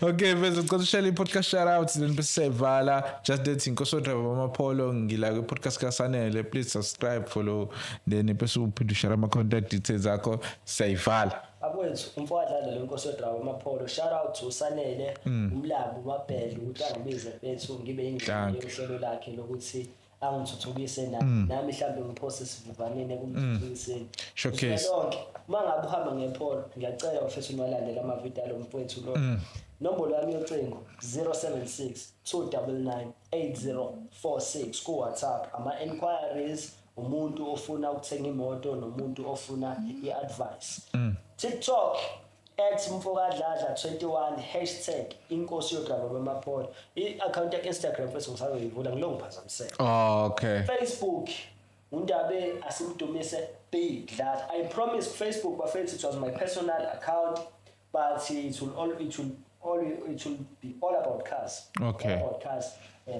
Okay, bese ngicela ushare i-podcast shout out, then bese siyayivala. Just that inkosi driver amaPolo, ngila kwi-podcast kaSanele. Please subscribe, follow, then bese uphinde ushare ama-contact details akho, siyayivala. Akwethu, umfowethu lo, inkosi yodrama amaPolo. Shout out to Sanele umlabo Mabhele ukuthi angibize, mfethu, ngibe ingxenye Dankie. yohlelo lakhe lokuthi angithuthukise nami mhlawumbe ngiphose isivivaneni ekumthuthukiseni. Showcase. Lonke uma ngabe uhamba ngePolo, ngiyacela mfethu niwalandele amavidiyo alo mfowethu lo. Nombolo yami yocingo 076 299 8046 ku-WhatsApp. Ama-enquiries, umuntu ofuna ukuthenga imoto nomuntu ofuna i-advice. TikTok @mfokadladla21 #InkosiYodrama bamaPolo. I-account ya-Instagram futhi ngisazoyivula, ngilo ngiphazamiseka. Oh, okay. Facebook uNdabe Asimdumise B Dladla. I promise, Facebook bafethu, it was my personal account, but it will be all about cars. Okay. All about cars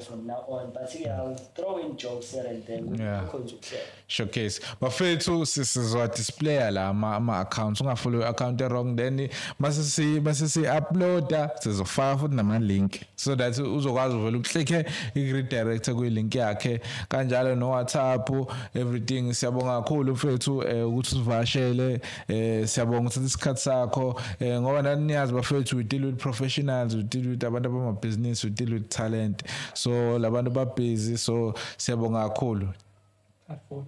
from now on, but yeah, I'll throw in jokes here and there. Kukhona ukuhleka. Showcase, bafethu, sizwa displaya la ama accounts. Ungafollow i-account wrong, then mase si uploada sizofaka futhi nama link so that uzokwazi uvela uclicke i-redirect kwi-link yakhe, kanjalo no WhatsApp, everything. Siyabonga kakhulu mfethu ukuthi usivakashele. Siyabonga uthatha isikhathi sakho, ngoba nani niyazi bafethu, we deal with professionals, we deal with abantu abamabhizinisi, we deal with talent, so labantu ba busy, so siyabonga kakhulu. Kakhulu.